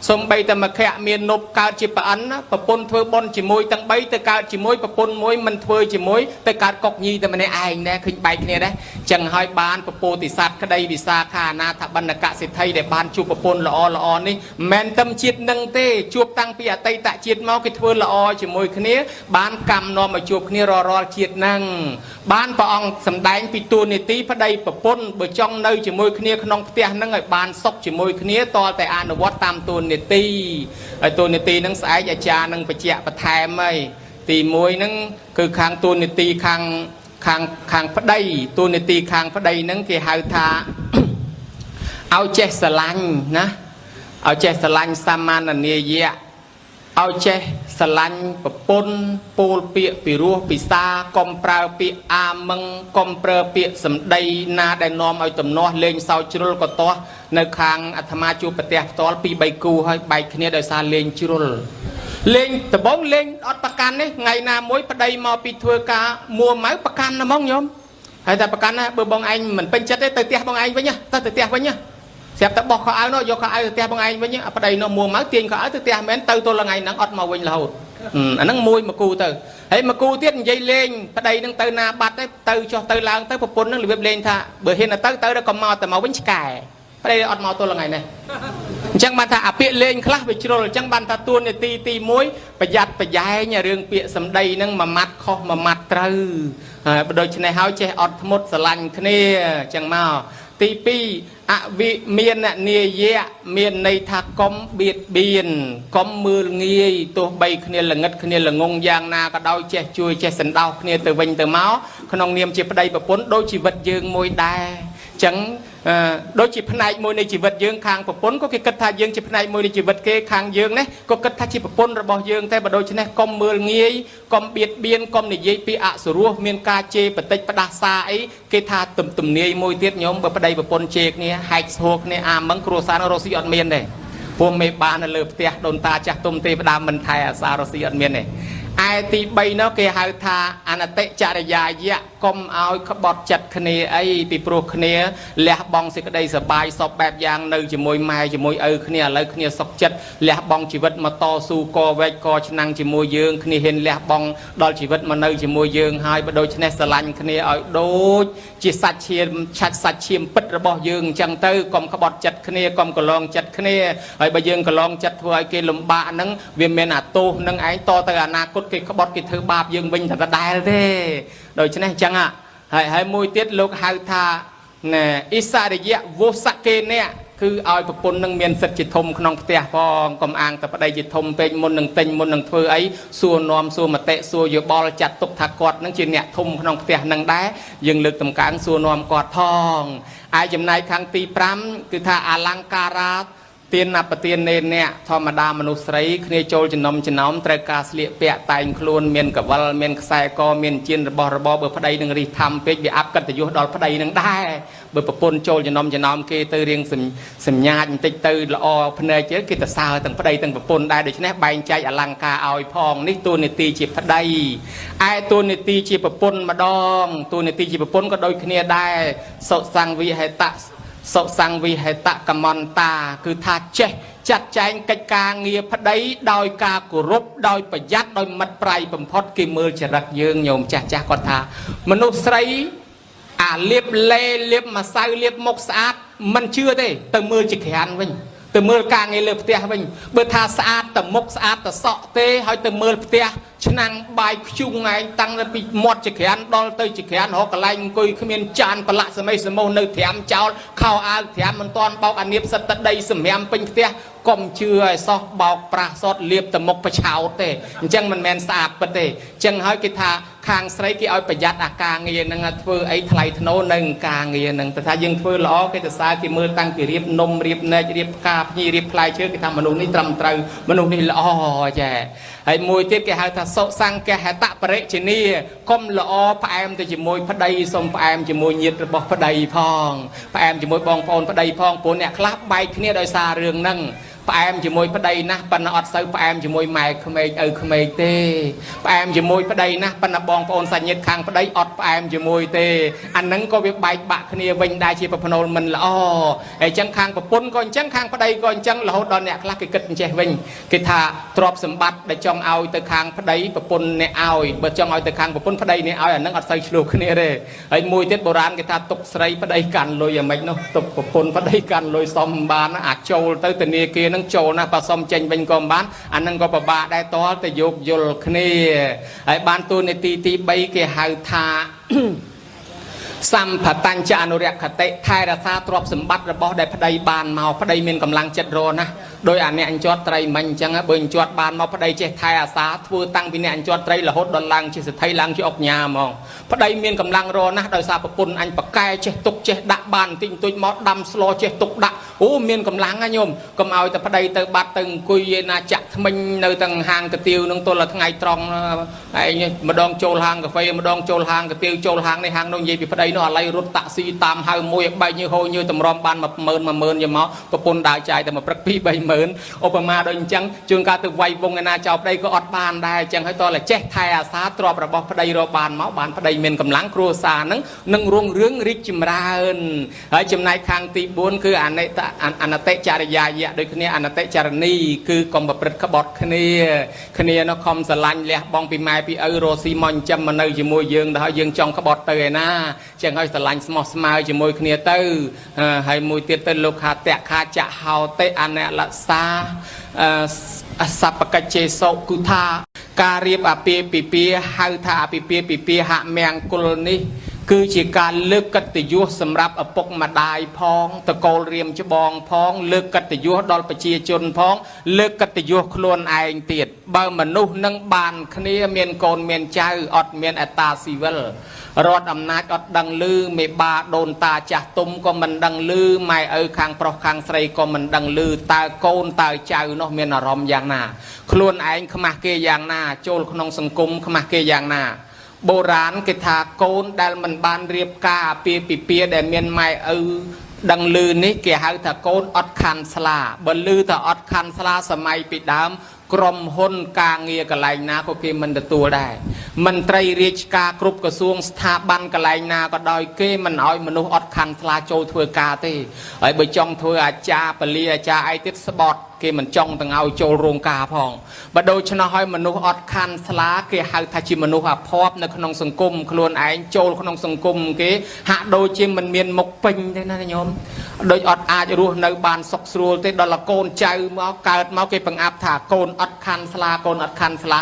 សំបីតែមកខៈមាននប់កើតជាប្រអិនណាប្រពន្ធធ្វើបុណ្យជាមួយទាំង3ទៅកើតជាមួយប្រពន្ធមួយមិនធ្វើជាមួយទៅកើតកុកញីតែម្នាក់ឯងដែរឃើញបែកគ្នាដែរចឹងហើយបានពពោធិសត្វក្តីវិសាខាអនាថបណ្ឌកសិទ្ធិដែលបានជួបប្រពន្ធល្អល្អនេះមិនមែនតែជាតិនឹងទេជួបតាំងពីអតីតជាតិមកគេធ្វើល្អជាមួយគ្នាបានកម្មនាំមកជួបគ្នារាល់រាល់ជាតិហ្នឹងបានព្រះអង្គសម្ដែងពីទួនាទីប្តីប្រពន្ធបើចង់នៅជាមួយគ្នាក្នុងផ្ទះហ្នឹងឲ្យបានសុខជាមួយគ្នាតលតែអនុវត្តតាមទួនាទីហើយទួនាទីហ្នឹងស្អែកអាចារ្យនឹងបញ្ជាក់បន្ថែមហើយទី1ហ្នឹងគឺខាងទួនាទីខាងខាងខាងប្តីទួនាទីខាងប្តីហ្នឹងគេហៅថា ឲ្យចេះស្រឡាញ់ណាឲ្យចេះស្រឡាញ់សមាននាយៈឲ្យចេះស្រឡាញ់ប្រពន្ធពោលពាក្យពីរោះពិសាកុំប្រើពាក្យអាមឹងកុំប្រើពាក្យសម្ដីណាដែលនាំឲ្យទំនាស់លេងសើចជ្រុលក៏ទាស់នៅខាងអាត្មាជួបប្រទះផ្ទាល់ពី3គូហើយបែកគ្នាដោយសារលេងជ្រុលលេងដបងលេងអត់ប្រកាន់នេះថ្ងៃណាមួយប្តីមកពីធ្វើការមួម៉ៅប្រកាន់ណាហ្មងញោមហើយតែប្រកាន់ណាបើបងឯងមិនពេញចិត្តទេទៅផ្ទះបងឯងវិញណាទៅទៅផ្ទះវិញណាស្រាប់តែបោះខោអាវនោះយកខោអាវទៅផ្ទះបងឯងវិញអាប្តីនោះមួម៉ៅទាញខោអាវទៅផ្ទះមែនទៅទល់ថ្ងៃហ្នឹងអត់មកវិញរហូតអាហ្នឹងមួយមកគូទៅហើយមកគូទៀតនិយាយលេងប្តីហ្នឹងទៅណាបាត់ទៅទៅចុះទៅឡើងទៅប្រពន្ធហ្នឹងរបៀបលេងថាបើហ៊ានទៅទៅដល់ក៏មកតែមកវិញឆ្កែប្តីអត់មកទល់ថ្ងៃនេះអញ្ចឹងបានថាអាពាក្យលេងខ្លះវាជ្រុលអញ្ចឹងបានថាទួនាទីទី1ប្រយ័ត្នប្រយែងរឿងពាក្យសម្ដីហ្នឹងមួយម៉ាត់ខុសមួយម៉ាត់ត្រូវហើយដូច្នេះហើយចេះអត់ធ្មត់ស្រឡាញ់គ្នាអញ្ចឹងមកទី2អវិមាននាយៈមានន័យថាកុំបៀតបៀនកុំមើលងាយទោះបីគ្នាល្ងិតគ្នាល្ងងយ៉ាងណាក៏ដោយចេះជួយចេះសន្តោសគ្នាទៅវិញទៅមកក្នុងនាមជាប្តីប្រពន្ធដូចជីវិតយើងមួយដែរចឹងដូចជាផ្នែកមួយនៃជីវិតយើងខាងប្រពន្ធក៏គេគិតថាយើងជាផ្នែកមួយនៃជីវិតគេខាងយើងនេះក៏គិតថាជាប្រពន្ធរបស់យើងតែបើដូច្នេះកុំមើលងាយកុំបៀតបៀនកុំនិយាយពីអសុរោះមានការជេរបតិចផ្ដាសាអីគេថាទំទំនាយមួយទៀតញោមបើប្តីប្រពន្ធជេរគ្នាហែកស្ហួរគ្នាអាមឹងគ្រួសាររស់ស៊ីអត់មានទេព្រោះមេបាននៅលើផ្ទះដូនតាចាស់ទុំទេវតាមិនថែអាសារស់ស៊ីអត់មានទេឯទី3នោះគេហៅថាអនតិចរិយាយៈកុំឲ្យក្បត់ចិត្តគ្នាអីពីព្រោះគ្នាលះបង់សេចក្តីសបាយសពបែបយ៉ាងនៅជាមួយម៉ែជាមួយឪគ្នាឥឡូវគ្នាសុខចិត្តលះបង់ជីវិតមកតស៊ូកវែកកឆ្នាំងជាមួយយើងគ្នាហ៊ានលះបង់ដល់ជីវិតមកនៅជាមួយយើងហើយបើដូច្នេះស្រឡាញ់គ្នាឲ្យដូចជាសាច់ឈាមឆាច់សាច់ឈាមពិតរបស់យើងអញ្ចឹងទៅកុំក្បត់ចិត្តគ្នាកុំកន្លងចិត្តគ្នាហើយបើយើងកន្លងចិត្តធ្វើឲ្យគេលំបាកហ្នឹងវាមានអាទោសនឹងឯងតទៅអនាគតគេក្បត់គេធ្វើបាបយើងវិញតែដដែលទេដូច្នេះអញ្ចឹងហើយហើយមួយទៀតលោកហៅថាណែអិសរិយៈវោសកេនៈ គឺឲ្យប្រពន្ធនឹងមានសិទ្ធិជាធំក្នុងផ្ទះផងកុំអាងតែប្តីជាធំពេកមុននឹងទិញមុននឹងធ្វើអីសួរនាំសួរមតិសួរយោបល់ចាត់ទុកថាគាត់នឹងជាអ្នកធំក្នុងផ្ទះនឹងដែរយើងលើកតម្កើងសួរនាំគាត់ផងឯចំណែកខាងទី5គឺថាអលង្ការាទានបទាននេនៈធម្មតាមនុស្សស្រីគ្នាចូលចំណុំចំណោមត្រូវការស្លៀកពាក់តែងខ្លួនមានកវលមានខ្សែកមានជៀនរបស់របរបើប្តីនឹងរិះធំពេកវាអាប់កិត្តិយសដល់ប្តីនឹងដែរបើប្រពន្ធចូលចំណុំចំណោមគេទៅរៀងសញ្ញាចបន្តិចទៅល្អភ្នែកជើគេទៅសើទាំងប្តីទាំងប្រពន្ធដែរដូច្នេះបែងចែកអលង្ការឲ្យផងនេះតួនាទីជាប្តីឯតួនាទីជាប្រពន្ធម្ដងតួនាទីជាប្រពន្ធក៏ដូចគ្នាដែរសុសង្វិហេតៈ សុសង្វិហេតកមន្តាគឺថាចេះចាត់ចែងកិច្ចការងារប្តីដោយការគោរពដោយប្រយ័ត្នដោយមិត្តប្រៃបំផុតគេមើលចរិតយើងញោមចាស់ចាស់គាត់ថាមនុស្សស្រីអាលៀបលេលៀបម្សៅលៀបមុខស្អាតមិនជឿទេទៅមើលជាក្រានវិញទៅមើលការងារលើផ្ទះវិញបើថាស្អាតតែមុខស្អាតតែសក់ទេហើយទៅមើលផ្ទះឆ្នាំងបាយខ្ជុងឯងតាំងពីមាត់ចក្រានដល់ទៅចក្រានរកកន្លែងអង្គុយគ្មានចានប្រឡាក់សម័យសមោះនៅត្រាំចោលខោអាវត្រាំមិនតាន់បោកអានៀបសិតតដីសម្រាមពេញផ្ទះកុំជឿឲ្យសោះបោកប្រាស់សតលៀបតែមុខប្រឆោតទេអញ្ចឹងមិនមែនស្អាតពិតទេអញ្ចឹងហើយគេថាខាងស្រីគេឲ្យប្រយ័ត្នអាការងារហ្នឹងធ្វើអីថ្លៃថ្នូរនៅការងារហ្នឹងតែថាយើងធ្វើល្អគេទៅសើគេមើលតាំងពីរៀបនំរៀបណែករៀបផ្កាភ្ញីរៀបផ្លែឈើគេថាមនុស្សនេះត្រឹមត្រូវមនុស្សនេះល្អចាហើយមួយទៀតគេហៅថាសុសង្កហតបរិជនីកុំល្អផ្អែមទៅជាមួយប្តីសុំផ្អែមជាមួយញាតិរបស់ប្តីផងផ្អែមជាមួយបងប្អូនប្តីផងព្រោះអ្នកខ្លះបែកគ្នាដោយសាររឿងហ្នឹងផ្អែមជាមួយប្តីណាស់ប៉ុន្តែអត់សូវផ្អែមជាមួយម៉ែក្មេកឪក្មេកទេផ្អែមជាមួយប្តីណាស់ប៉ុន្តែបងប្អូនសាច់ញាតិខាងប្តីអត់ផ្អែមជាមួយទេអាហ្នឹងក៏វាបែកបាក់គ្នាវិញដែរជាប្រផ្នូលមិនល្អហើយអញ្ចឹងខាងប្រពន្ធក៏អញ្ចឹងខាងប្តីក៏អញ្ចឹងរហូតដល់អ្នកខ្លះគេគិតអញ្ចេះវិញគេថាទ្រព្យសម្បត្តិដែលចង់ឲ្យទៅខាងប្តីប្រពន្ធអ្នកឲ្យបើចង់ឲ្យទៅខាងប្រពន្ធប្តីអ្នកឲ្យអាហ្នឹងអត់សូវឆ្លោះគ្នាទេហើយមួយទៀតបុរាណគេថាទុកស្រីប្តីកាន់លុយយ៉ាងម៉េចនោះទុកប្រពន្ធប្តីកាន់លុយសំបានអាចចូលទៅធនាគារហ្នឹងចូលណាបើសុំចេញវិញក៏មិនបានអាហ្នឹងក៏ពិបាកដែរតលទៅយោគយល់គ្នាហើយបានតួនាទីទី3គេហៅថា សម្ភតញ្ចអនុរក្ខតិថែរក្សាទ្រព្យសម្បត្តិរបស់ដែលប្តីបានមកប្តីមានកម្លាំងចិត្តរណាស់ដោយអាអ្នកអញ្ជាត់ត្រីមិញអញ្ចឹងបើអញ្ជាត់បានមកប្តីចេះថែអាសាធ្វើតាំងពីអ្នកអញ្ជាត់ត្រីរហូតដល់ឡើងជាសេដ្ឋីឡើងជាអុកញ៉ាហ្មងប្តីមានកម្លាំងរណាស់ដោយសារប្រពន្ធអញបកែចេះទុកចេះដាក់បានបន្តិចបន្តួចមកដាំស្លចេះទុកដាក់អូមានកម្លាំងណាញោមកុំឲ្យតែប្តីទៅបាត់ទៅអង្គុយឯណាចាក់ថ្មិញនៅទាំងហាងកាទៀវនឹងទល់តែថ្ងៃត្រង់ឯងម្ដងចូលហាងកាហ្វេម្ដងចូលហាងកាទៀវចូលហាងនេះហាងនោះនិយាយពីប្តីនោះឥឡូវរត់តាក់ស៊ីតាមហៅមួយឲ្យបែកញើសហូរញើតម្រាំបាន10000 10000យកមកប្រពន្ធដើរចាយតែមួយព្រឹក2 30000ឧបមាដូចអញ្ចឹងជួនកាលទៅវាយវងឯណាចោលប្តីក៏អត់បានដែរអញ្ចឹងហើយតតែចេះថែអាសាទ្របរបស់ប្តីរកបានមកបានប្តីមានកម្លាំងគ្រួសារហ្នឹងនឹងរុងរឿងរីកចម្រើនហើយចំណែកខាងទី4គឺអនិតអនតិចរិយាយៈដូចគ្នាអនតិចរនីគឺកុំប្រព្រឹត្តក្បត់គ្នាគ្នានោះខំស្រឡាញ់លះបង់ពីម៉ែពីឪរស់ស៊ីមកចិញ្ចឹមមកនៅជាមួយយើងដល់ហើយយើងចង់ក្បត់ទៅឯណាចឹងហើយស្រឡាញ់ស្មោះស្មៅជាមួយគ្នាទៅហើយមួយទៀតទៅលោកខាតៈខាចហោតិអនលសាសពកច្ចេសុគឺថាការរៀបអាពាហ៍ពិពាហ៍ហៅថាអាពាហ៍ពិពាហ៍ហមង្គលនេះគឺជាការលើកកិត្តិយសសម្រាប់ឪពុកម្ដាយផងតកូលរៀមច្បងផងលើកកិត្តិយសដល់ប្រជាជនផងលើកកិត្តិយសខ្លួនឯងទៀតបើមនុស្សនឹងបានគ្នាមានកូនមានចៅអត់មានអត្តាស៊ីវិលរដ្ឋអំណាចអត់ដឹងឮមេបាដូនតាចាស់ទុំក៏មិនដឹងឮម៉ែឪខាងប្រុសខាងស្រីក៏មិនដឹងឮតើកូនតើចៅនោះមានអារម្មណ៍យ៉ាងណាខ្លួនឯងខ្មាស់គេយ៉ាងណាចូលក្នុងសង្គមខ្មាស់គេយ៉ាងណាបុរាណគេថាកូនដែលមិនបានរៀបការអាពាហ៍ពិពាហ៍ដែលមានម៉ែឪដឹងឮនេះគេហៅថាកូនអត់ខាន់ស្លាបើឮថាអត់ខាន់ស្លាសម័យពីដើមក្រុមហ៊ុនការងារកន្លែងណាក៏គេមិនទទួលដែរមន្ត្រីរាជការគ្រប់ក្រសួងស្ថាប័នកន្លែងណាក៏ដោយគេមិនឲ្យមនុស្សអត់ខាន់ស្លាចូលធ្វើការទេហើយបើចង់ធ្វើអាចារ្យពលាអាចារ្យអីទៀតស្បត់គេមិនចង់ទាំងឲ្យចូលរោងការផងបើដូច្នោះហើយមនុស្សអត់ខាន់ស្លាគេហៅថាជាមនុស្សអភ័ព្វនៅក្នុងសង្គមខ្លួនឯងចូលក្នុងសង្គមគេហាក់ដូចជាមិនមានមុខពេញទេណាញោមដូចអត់អាចរស់នៅបានសុខស្រួលទេដល់កូនចៅមកកើតមកគេបង្អាប់ថាកូនអត់ខ ខាន់ស្លាកូនអត់ខាន់ស្លា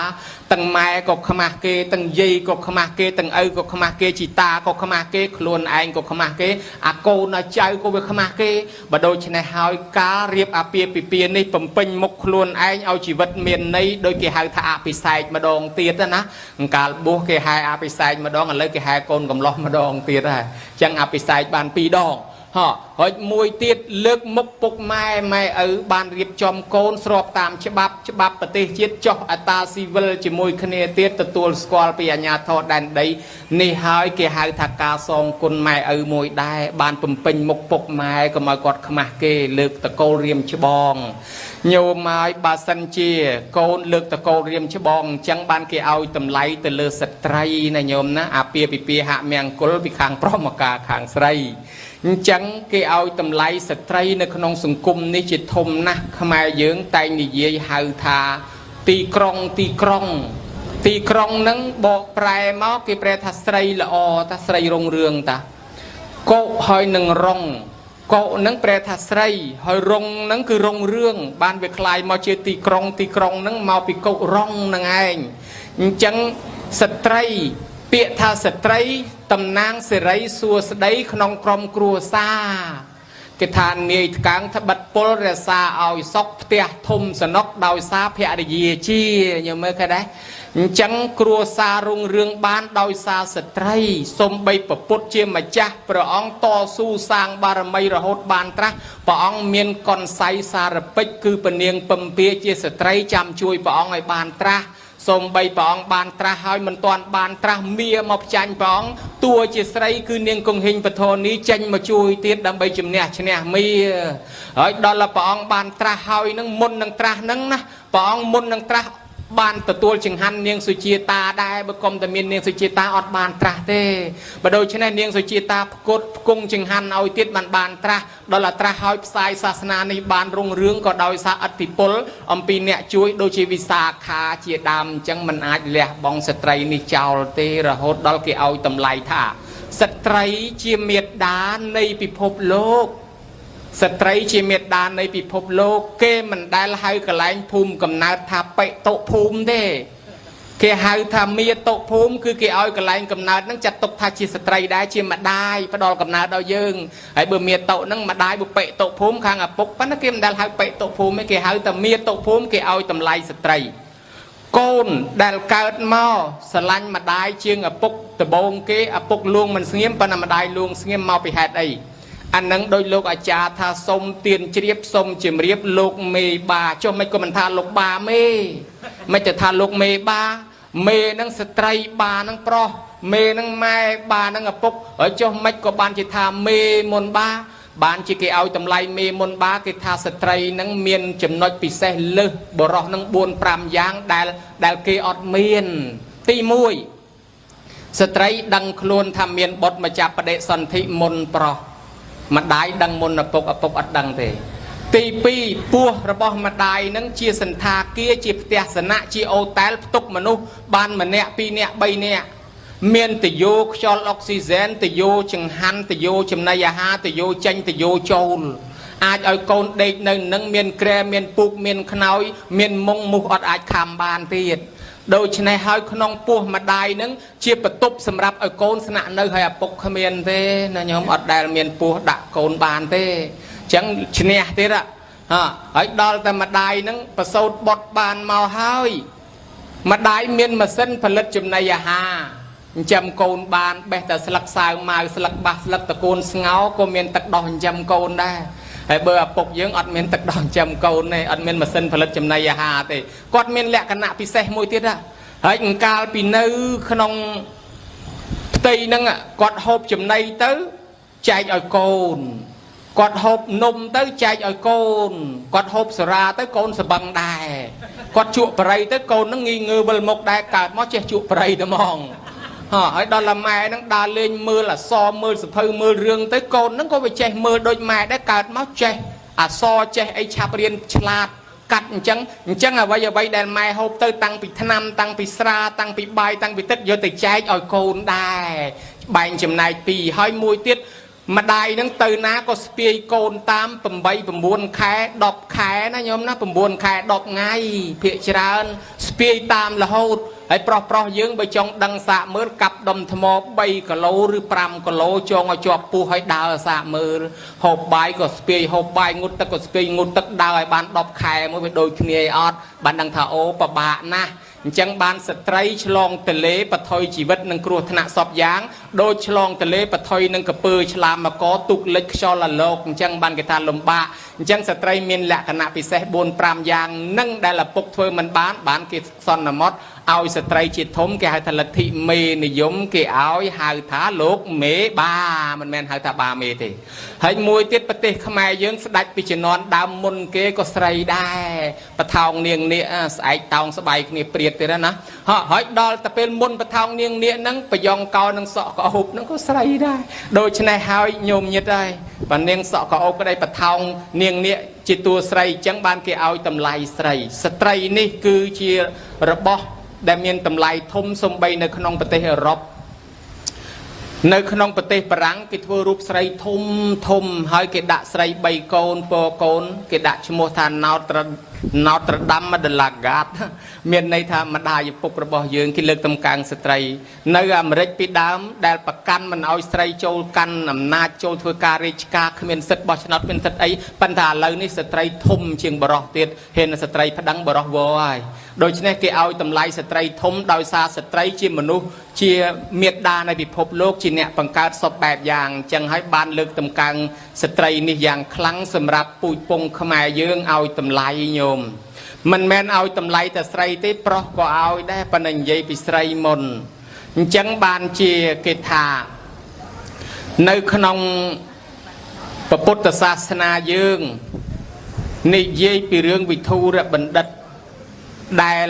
ទាំងម៉ែក៏ខ្មាស់គេទាំងយាយក៏ខ្មាស់គេទាំងឪក៏ខ្មាស់គេជីតាក៏ខ្មាស់គេខ្លួនឯងក៏ខ្មាស់គេអាកូនអាចៅក៏វាខ្មាស់គេបើដូច្នេះហើយការរៀបអាពាហ៍ពិពាហ៍នេះបំពេញមុខខ្លួនឯងឲ្យជីវិតមានន័យដោយគេហៅថាអភិសេកម្ដងទៀតណាកាលបួសគេហៅអភិសេកម្ដងឥឡូវគេហៅកូនកំលោះម្ដងទៀតហើយអញ្ចឹងអភិសេកបានពីរដងហ៎ហើយមួយទៀតលើកមុខពុកម៉ែម៉ែឪបានរៀបចំកូនស្របតាមច្បាប់ច្បាប់ប្រទេសជាតិចុះអត្តាស៊ីវិលជាមួយគ្នាទៀតទទួលស្គាល់ពីអាជ្ញាធរដែនដីនេះហើយគេហៅថាការសងគុណម៉ែឪមួយដែរបានបំពេញមុខពុកម៉ែកុំឲ្យគាត់ខ្មាស់គេលើកតកូលរៀមច្បងញោមហើយបើសិនជាកូនលើកតកូលរៀមច្បងអញ្ចឹងបានគេឲ្យតម្លៃទៅលើស្ត្រីណាញោមណាអាពាហ៍ពិពាហមង្គលពីខាងប្រុសមកការខាងស្រីអញ្ចឹងគេឲ្យតម្លៃស្ត្រីនៅក្នុងសង្គមនេះជាធំណាស់ខ្មែរយើងតែងនិយាយហៅថាទីក្រុងទីក្រុងទីក្រុងហ្នឹងបកប្រែមកគេប្រែថាស្រីល្អតាស្រីរុងរឿងតាកុហើយនឹងរុងកុហ្នឹងប្រែថាស្រីហើយរុងហ្នឹងគឺរុងរឿងបានវាคล้ายមកជាទីក្រុងទីក្រុងហ្នឹងមកពីកុរុងហ្នឹងឯងអញ្ចឹងស្ត្រីពាក្យថាស្ត្រីតំណាងសិរីសួស្តីក្នុងក្រុមគ្រួសារគេថានាយថ្កើងត្បិតពលរក្សាឲ្យសុខផ្ទះធំសនុកដោយសារភរិយាជាញើមើលឃើញដែរអញ្ចឹងគ្រួសាររុងរឿងបានដោយសារស្ត្រីសំបីពពុទ្ធជាម្ចាស់ព្រះអង្គតស៊ូសាងបារមីរហូតបានត្រាស់ព្រះអង្គមានកនសៃសារពេចគឺពនាងពំពាជាស្ត្រីចាំជួយព្រះអង្គឲ្យបានត្រាស់សំបីព្រះអង្គបានត្រាស់ហើយមិនទាន់បានត្រាស់មៀមកផ្ចាញ់ព្រះអង្គតួជាស្រីគឺនាងគង្ហិញពធនីចេញមកជួយទៀតដើម្បីជំនះឈ្នះមៀហើយដល់ព្រះអង្គបានត្រាស់ហើយនឹងមុននឹងត្រាស់នឹងណាព្រះអង្គមុននឹងត្រាស់បានទទួលចង្ហាន់នាងសុជាតាដែរបើកុំតែមាននាងសុជាតាអត់បានត្រាស់ទេបើដូច្នេះនាងសុជាតាផ្គត់ផ្គង់ចង្ហាន់ឲ្យទៀតបានបានត្រាស់ដល់តែត្រាស់ហើយផ្សាយសាសនានេះបានរុងរឿងក៏ដោយសារឥទ្ធិពលអំពីអ្នកជួយដូចជាវិសាខាជាដើមអញ្ចឹងមិនអាចលះបង់ស្ត្រីនេះចោលទេរហូតដល់គេឲ្យតម្លៃថាស្ត្រីជាមេដានៃពិភពលោកស្ត្រីជាមេដានៃពិភពលោកគេមិនដែលហៅកន្លែងភូមិកំណើតថាបិតុភូមិទេគេហៅថាមាតុភូមិគឺគេឲ្យកន្លែងកំណើតហ្នឹងចាត់ទុកថាជាស្ត្រីដែរជាម្ដាយផ្ដល់កំណើតដល់យើងហើយបើមាតុហ្នឹងម្ដាយបើបិតុភូមិខាងឪពុកប៉ុន្តែគេមិនដែលហៅបិតុភូមិទេគេហៅថាមាតុភូមិគេឲ្យតម្លៃស្ត្រីកូនដែលកើតមកស្រឡាញ់ម្ដាយជាងឪពុកដបងគេឪពុកលួងមិនស្ងៀមប៉ុន្តែម្ដាយលួងស្ងៀមមកពីហេតុអីអានឹងដោយលោកអាចារ្យថាសុំទៀនជ្រាបសុំជំរាបលោកមេបាចុះមិនក៏មិនថាលោកបាមេមិនទៅថាលោកមេបាមេនឹងស្ត្រីបានឹងប្រុសមេនឹងម៉ែបានឹងឪពុកហើយចុះមិនក៏បានជាថាមេមុនបាបានជាគេឲ្យតម្លៃមេមុនបាគេថាស្ត្រីនឹងមានចំណុចពិសេសលើសបុរសនឹង4 5យ៉ាងដែលគេអត់មានទី1ស្ត្រីដឹងខ្លួនថាមានបុត្រមកចាប់បដិសន្ធិមុនប្រុសម្ដាយដឹងមុនឪពុកឪពុកអត់ដឹងទេទី2ពោះរបស់ម្ដាយនឹងជាសន្តាគារជាផ្ទះសនៈជាអូតែលផ្ទុកមនុស្សបានម្នាក់ពីរនាក់បីនាក់មានតយោខ្យល់អុកស៊ីហ្សែនតយោចង្ហាន់តយោចំណីអាហារតយោចេញតយោចូលអាចឲ្យកូនដេកនៅនឹងមានក្រែមានពូកមានខ្នើយមានមុងមូសអត់អាចខំបានទៀតដូច្នេះហើយក្នុងពោះម្ដាយនឹងជាបន្ទប់សម្រាប់ឲ្យកូនស្នាក់នៅហើយឪពុកគ្មានទេណាញោមអត់ដែលមានពោះដាក់កូនបានទេអញ្ចឹងឈ្នះទៀតហ่ะហើយដល់តែម្ដាយនឹងប្រសូតបុតបានមកហើយម្ដាយមានម៉ាស៊ីនផលិតចំណីអាហារចិញ្ចឹមកូនបានបេះតែស្លឹកសើម៉ៅស្លឹកបាសស្លឹកតកូនស្ងោក៏មានទឹកដោះចិញ្ចឹមកូនដែរហើយបើឪពុកយើងអត់មានទឹកដោះចិញ្ចឹមកូនទេអត់មានម៉ាស៊ីនផលិតចំណីអាហារទេគាត់មានលក្ខណៈពិសេសមួយទៀតហើយអង្កាលពីនៅក្នុងផ្ទៃហ្នឹងគាត់ហូបចំណីទៅចែកឲ្យកូនគាត់ហូបនំទៅចែកឲ្យកូនគាត់ហូបសារាទៅកូនសបឹងដែរគាត់ជក់បរិយទៅកូនហ្នឹងងីងើវិលមុខដែរកើតមកចេះជក់បរិយទៅហ្មងហើយដល់ឡាម៉ែហ្នឹងដើរលេងមើលអសមើលសភៅមើលរឿងទៅកូនហ្នឹងក៏វាចេះមើលដូចម៉ែដែរកើតមកចេះអសចេះអីឆាប់រៀនឆ្លាតកាត់អញ្ចឹងអញ្ចឹងអ្វីអ្វីដែលម៉ែហូបទៅតាំងពីថ្នាំតាំងពីស្រាតាំងពីបាយតាំងពីទឹកយកទៅចែកឲ្យកូនដែរបែងចំណែកពីរហើយមួយទៀត ម្ដាយនឹងទៅណាក៏ស្ពាយកូនតាម8 9ខែ10ខែណាញោមណា9ខែ10ថ្ងៃភាកច្រើនស្ពាយតាមរហូតហើយប្រុសប្រុសយើងបើចង់ដឹងសាកមើលកាប់ដុំថ្ម3គីឡូឬ5គីឡូចងឲ្យជាប់ពោះឲ្យដើរសាកមើលហូបបាយក៏ស្ពាយហូបបាយងូតទឹកក៏ស្ពាយងូតទឹកដើរឲ្យបាន10ខែមួយវាដូចគ្នាអត់បានដឹងថាអូពិបាកណាស់អញ្ចឹងបានស្ត្រីឆ្លងទលេបថុយជីវិតនឹងគ្រោះថ្នាក់សពយ៉ាងដូចឆ្លងទលេបថុយនឹងកពើឆ្លាមកទុកលិចខ្យល់អាលោកអញ្ចឹងបានគេថាលំបាកអញ្ចឹងស្ត្រីមានលក្ខណៈពិសេស4 5យ៉ាងនឹងដែលឪពុកធ្វើមិនបានបានគេសន្មត់ឲ្យស្ត្រីជាធំគេហៅថាលទ្ធិមេនិយមគេឲ្យហៅថាលោកមេបាមិនមែនហៅថាបាមេទេហើយមួយទៀតប្រទេសខ្មែរយើងស្ដាច់ពីជំនាន់ដើមមុនគេក៏ស្រីដែរបថោងនាងនាគស្អែកតោងស្បែកគ្នាព្រាតទៀតណាហើយដល់ទៅពេលមុនបថោងនាងនាគហ្នឹងប្រយងកោនឹងសក់កោបហ្នឹងក៏ស្រីដែរដូច្នេះហើយញោមញាតហើយបើនាងសក់កោបក្តីបថោងនាងនាគជាតួស្រីអញ្ចឹងបានគេឲ្យតម្លៃស្រីស្ត្រីនេះគឺជារបស់ដែលមានតម្លៃធំសំបីនៅក្នុងប្រទេសអឺរ៉ុបនៅក្នុងប្រទេសបារាំងគេធ្វើរូបស្រីធំធំហើយគេដាក់ស្រី3កូនពកូនគេដាក់ឈ្មោះថាណោត្រណោត្រដាំដឡាហ្គាតមានន័យថាម្ដាយឪពុករបស់យើងគេលើកតម្កើងស្ត្រីនៅអាមេរិកពីដើមដែលប្រកាន់មិនឲ្យស្រីចូលកាន់អំណាចចូលធ្វើការរាជការគ្មានសិទ្ធិបោះឆ្នោតមានសិទ្ធិអីប៉ុន្តែឥឡូវនេះស្ត្រីធំជាងបរោះទៀតហ៊ានស្ត្រីប្តឹងបរោះវហើយដូច្នេះគេឲ្យតម្លៃស្ត្រីធំដោយសារស្ត្រីជាមនុស្សជាមេដានៃពិភពលោកជាអ្នកបង្កើតសពបែបយ៉ាងអញ្ចឹងហើយបានលើកតម្កើងស្ត្រីនេះយ៉ាងខ្លាំងសម្រាប់ពូជពងខ្មែរយើងឲ្យតម្លៃញោមមិនមែនឲ្យតម្លៃតែស្រីទេប្រុសក៏ឲ្យដែរប៉ុន្តែនិយាយពីស្រីមុនអញ្ចឹងបានជាគេថានៅក្នុងពុទ្ធសាសនាយើងនិយាយពីរឿងវិធូរបណ្ឌិតដែល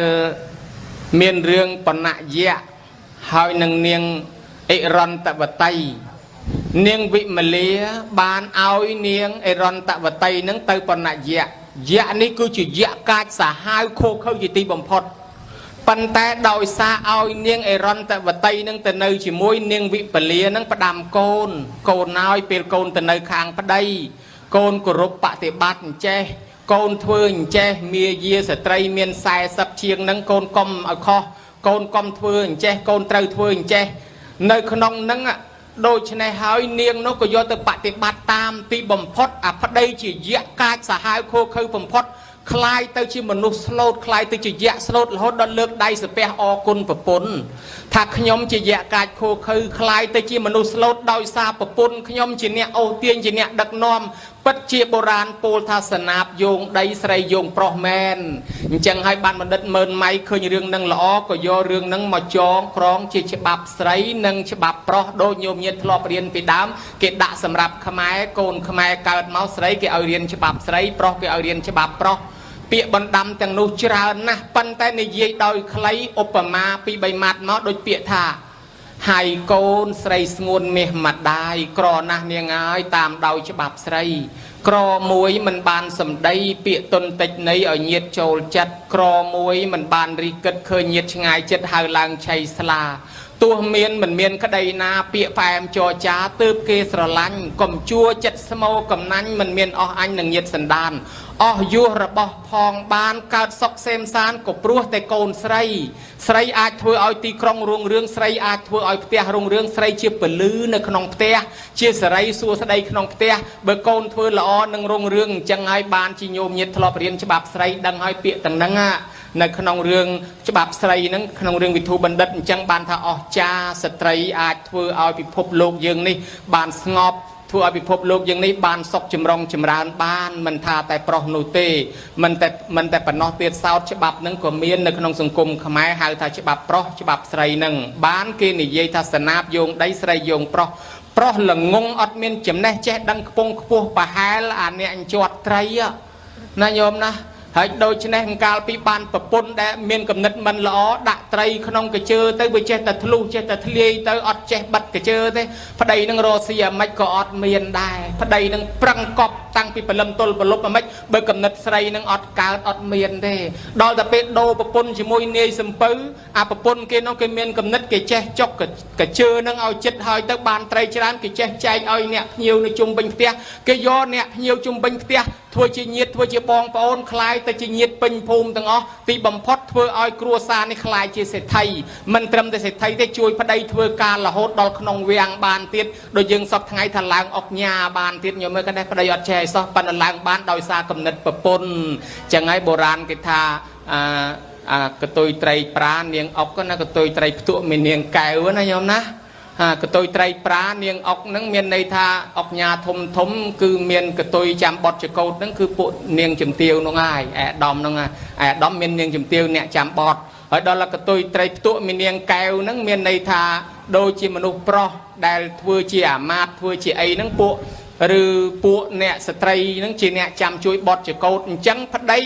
មានរឿងបណយៈហើយនឹងនាងអិរន្តវតីនាងវិមលាបានឲ្យនាងអិរន្តវតីនឹងទៅបណយៈយៈនេះគឺជាយៈកាចសាហាវខូខើជាទីបំផុតប៉ុន្តែដោយសារឲ្យនាងអិរន្តវតីនឹងទៅនៅជាមួយនាងវិពលានឹងផ្ដាំកូនកូនហើយពេលកូនទៅនៅខាងប្តីកូនគោរពបតិបត្តិអញ្ចេះកូនធ្វើអញ្ចេះមាយាស្ត្រីមាន40ជាងនឹងកូនកុំឲ្យខុសកូនកុំធ្វើអញ្ចេះកូនត្រូវធ្វើអញ្ចេះនៅក្នុងនឹងដូច្នេះហើយនាងនោះក៏យកទៅបតិបត្តិតាមទីបំផុតអាប្តីជាយៈកាចសាហាវខូខើបំផុតคล้ายទៅជាមនុស្សស្លូតคล้ายទៅជាយៈស្លូតរហូតដល់លើកដៃសាពះអគុណប្រពន្ធថាខ្ញុំជាយៈកាចខូខើคล้ายទៅជាមនុស្សស្លូតដោយសារប្រពន្ធខ្ញុំជាអ្នកអូសទាញជាអ្នកដឹកនាំពិតជាបុរាណពោលថាសនាបយោងដីស្រីយោងប្រុសមែនអញ្ចឹងហើយបានបណ្ឌិតម៉ឺនម៉ៃឃើញរឿងនឹងល្អក៏យករឿងនឹងមកចងក្រងជាច្បាប់ស្រីនិងច្បាប់ប្រុសដូចញោមញាតធ្លាប់រៀនពីដើមគេដាក់សម្រាប់ខ្មែរកូនខ្មែរកើតមកស្រីគេឲ្យរៀនច្បាប់ស្រីប្រុសគេឲ្យរៀនច្បាប់ប្រុសពាក្យបណ្ដាំទាំងនោះច្រើនណាស់ប៉ុន្តែនិយាយដោយខ្លីឧបមាពី3ម៉ាត់មកដូចពាក្យថាហើយកូនស្រីស្ងួនមាសម្ដាយក្រណាស់នាងហើយតាមដោយច្បាប់ស្រីក្រមួយមិនបានសម្ដីពាក្យទុនតិចនៃឲ្យញាតចូលចិត្តក្រមួយមិនបានរិះគិតឃើញញាតឆ្ងាយចិត្តហៅឡើងឆៃស្លាទោះមានមិនមានក្តីណាពាក្យផ្អែមចរចាទើបគេស្រឡាញ់កុំជួចិត្តស្មោកំណាញ់មិនមានអស់អញនឹងញាតសន្តានអស់យោះរបស់ផងបានកើតសុខសេមសានក៏ព្រោះតែកូនស្រីស្រីអាចធ្វើឲ្យទីក្រុងរុងរឿងស្រីអាចធ្វើឲ្យផ្ទះរុងរឿងស្រីជាពលឺនៅក្នុងផ្ទះជាសរីសួស្តីក្នុងផ្ទះបើកូនធ្វើល្អនឹងរុងរឿងអញ្ចឹងហើយបានជាញោមញាតធ្លាប់រៀនច្បាប់ស្រីដឹងហើយពាក្យទាំងហ្នឹងនៅក្នុងរឿងច្បាប់ស្រីហ្នឹងក្នុងរឿងវិធូបណ្ឌិតអញ្ចឹងបានថាអស្ចារ្យស្ត្រីអាចធ្វើឲ្យពិភពលោកយើងនេះបានស្ងប់ធ្វើឲ្យពិភពលោកយើងនេះបានសុខចម្រុងចម្រើនបានមិនថាតែប្រុសនោះទេមិនតែប៉ុណ្ណោះទៀតសោតច្បាប់នឹងក៏មាននៅក្នុងសង្គមខ្មែរហៅថាច្បាប់ប្រុសច្បាប់ស្រីនឹងបានគេនិយាយថាសនាបយោងដីស្រីយោងប្រុសប្រុសល្ងងអត់មានចំណេះចេះដឹងខ្ពង់ខ្ពស់ប្រហែលអាអ្នកជាត់ត្រីណាញោមណា ហើយដូច្នេះកាលពីបានប្រពន្ធដែលមានគំនិតមិនល្អដាក់ត្រីក្នុងកជើទៅវាចេះតែធ្លុះចេះតែធ្លាយទៅអត់ចេះបិទកជើទេប្តីនឹងរកស៊ីអាម៉េចក៏អត់មានដែរប្តីនឹងប្រឹងកប់តាំងពីព្រលឹមទល់ព្រលប់អាម៉េចបើគំនិតស្រីនឹងអត់កើតអត់មានទេដល់តែពេលដូរប្រពន្ធជាមួយនាយសំពៅអាប្រពន្ធគេនោះគេមានគំនិតគេចេះចុកកជើនឹងឲ្យចិត្តហើយទៅបានត្រីច្រើនគេចេះចែកឲ្យអ្នកភ្ញៀវនៅជុំវិញផ្ទះគេយកអ្នកភ្ញៀវជុំវិញផ្ទះធ្វើជាញាតិធ្វើជាបងប្អូនคล้ายទៅជាញាតិពេញភូមិទាំងអស់ទីបំផុតធ្វើឲ្យគ្រួសារនេះคล้ายជាសេដ្ឋីមិនត្រឹមតែសេដ្ឋីទេជួយប្តីធ្វើការរហូតដល់ក្នុងវាំងបានទៀតដូចយើងសពថ្ងៃថាឡើងអុកញ៉ាបានទៀតញោមមើលកណ្ដេះប្តីអត់ចេះអីសោះប៉ុន្តែឡើងបានដោយសារគំនិតប្រពន្ធចឹងហើយបុរាណគេថាអាអាកតុយត្រីប្រានាងអុកណាកតុយត្រីផ្ទក់មាននាងកែវណាញោមណាហាកតុយត្រីប្រានាងអុកហ្នឹងមានន័យថាអុកញ៉ាធំធំគឺមានកតុយចាំបត់ចកោតហ្នឹងគឺពួកនាងជំទាវហ្នឹងហើយអែដាមហ្នឹងហើយអែដាមមាននាងជំទាវអ្នកចាំបត់ហើយដល់កតុយត្រីផ្ទក់មាននាងកែវហ្នឹងមានន័យថាដូចជាមនុស្សប្រុសដែលធ្វើជាអាមាត្យធ្វើជាអីហ្នឹងពួកឬពួកអ្នកស្ត្រីហ្នឹងជាអ្នកចាំជួយបត់ចកោតអញ្ចឹងប្តី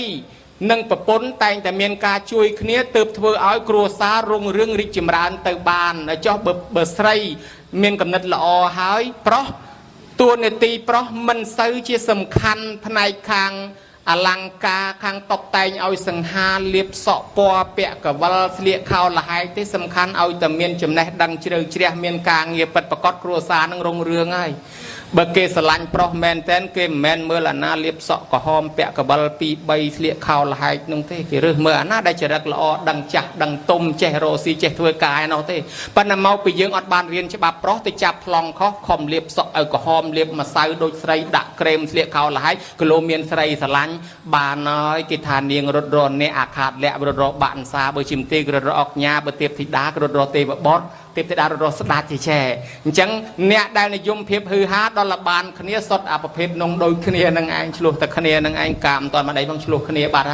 និងប្រពន្ធតែងតែមានការជួយគ្នាទើបធ្វើឲ្យគ្រួសាររុងរឿងរីកចម្រើនទៅបានចុះបើស្រីមានកំណត់ល្អហើយប្រុសតួនាទីប្រុសមិនសូវជាសំខាន់ផ្នែកខាងអលង្ការខាងតបតែងឲ្យសង្ហាលៀបសក់ពណ៌ពាក់កវលស្លៀកខោលហែកទេសំខាន់ឲ្យតែមានចំណេះដឹងជ្រៅជ្រះមានការងារពិតប្រាកដគ្រួសារនឹងរុងរឿងហើយបើគេស្រឡាញ់ប្រុសមែនតែនគេមិនមែនមើលអាណាលៀបសក់ក្រហមពាក់កវល2 3ស្លៀកខោលហែកនោះទេគេរើសមើលអាណាដែលចរិតល្អដឹងចាស់ដឹងទុំចេះរកស៊ីចេះធ្វើការឯនោះទេប៉ុន្តែមកពីយើងអត់បានរៀនច្បាប់ប្រុសទៅចាប់ប្លង់ខុសខំលៀបសក់ឲ្យក្រហមលៀបម្សៅដូចស្រីដាក់ក្រែមស្លៀកខោលហែកគីឡូមានស្រីស្រឡាញ់បានហើយគេថានាងរត់រអ្នកអាខាតលៈរត់របាក់អន្សាបើជីមទេរត់រអុកញ៉ាបើទៀបធីតារត់រទេវបុត្រទេពធីតារត់រស្ដាច់ជាចែអញ្ចឹងអ្នកដែលនិយមភាពហឺហាដល់លបានគ្នាសុតអប្រភេទនងដូចគ្នានឹងឯងឆ្លោះតែគ្នានឹងឯងកាមមិនតាន់មកដីផងឆ្លោះគ្នាបាត់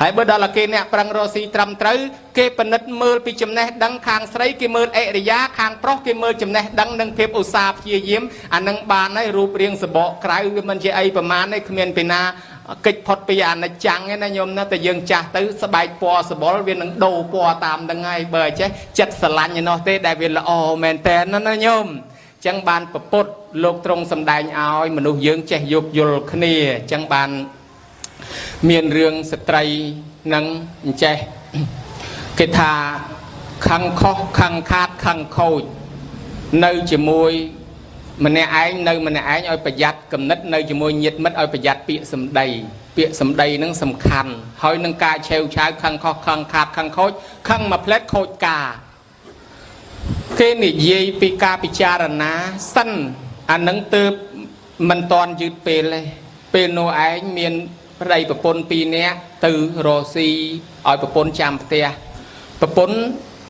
ហើយបើដល់គេអ្នកប្រឹងរកស៊ីត្រឹមត្រូវគេពិនិត្យមើលពីចំណេះដឹងខាងស្រីគេមើលអរិយាខាងប្រុសគេមើលចំណេះដឹងនិងភាពឧស្សាហ៍ព្យាយាមអានឹងបានហើយរូបរាងសបកក្រៅវាមិនជាអីប្រមាណទេគ្មានពីណាកិច្ចផុតពីអនិច្ចំឯណាញោមណាតែយើងចាស់ទៅស្បែកពណ៌សបល់វានឹងដូរពណ៌តាមនឹងហើយបើចេះចិត្តស្រឡាញ់ឯណោះទេដែលវាល្អមែនតើណាញោមចឹងបានពពុទ្ធលោកទ្រង់សម្ដែងឲ្យមនុស្សយើងចេះយោគយល់គ្នាចឹងបានមានរឿងស្ត្រីនឹងអញ្ចេះគេថាខឹងខុសខឹងខាតខឹងខូចនៅជាមួយម្នាក់ឯងនៅម្នាក់ឯងឲ្យប្រយ័ត្នគំនិតនៅជាមួយញាតិមិត្តឲ្យប្រយ័ត្នពាក្យសម្ដីពាក្យសម្ដីនឹងសំខាន់ហើយនឹងការឆេវឆាវខឹងខុសខឹងខាតខឹងខូចខឹងមួយផ្លែតខូចការគេនិយាយពីការពិចារណាសិនអានឹងទើបមិនតន់យឺតពេលទេពេលនោះឯងមានប្តីប្រពន្ធពីរនាក់ទៅរកស៊ីឲ្យប្រពន្ធចាំផ្ទះប្រពន្ធ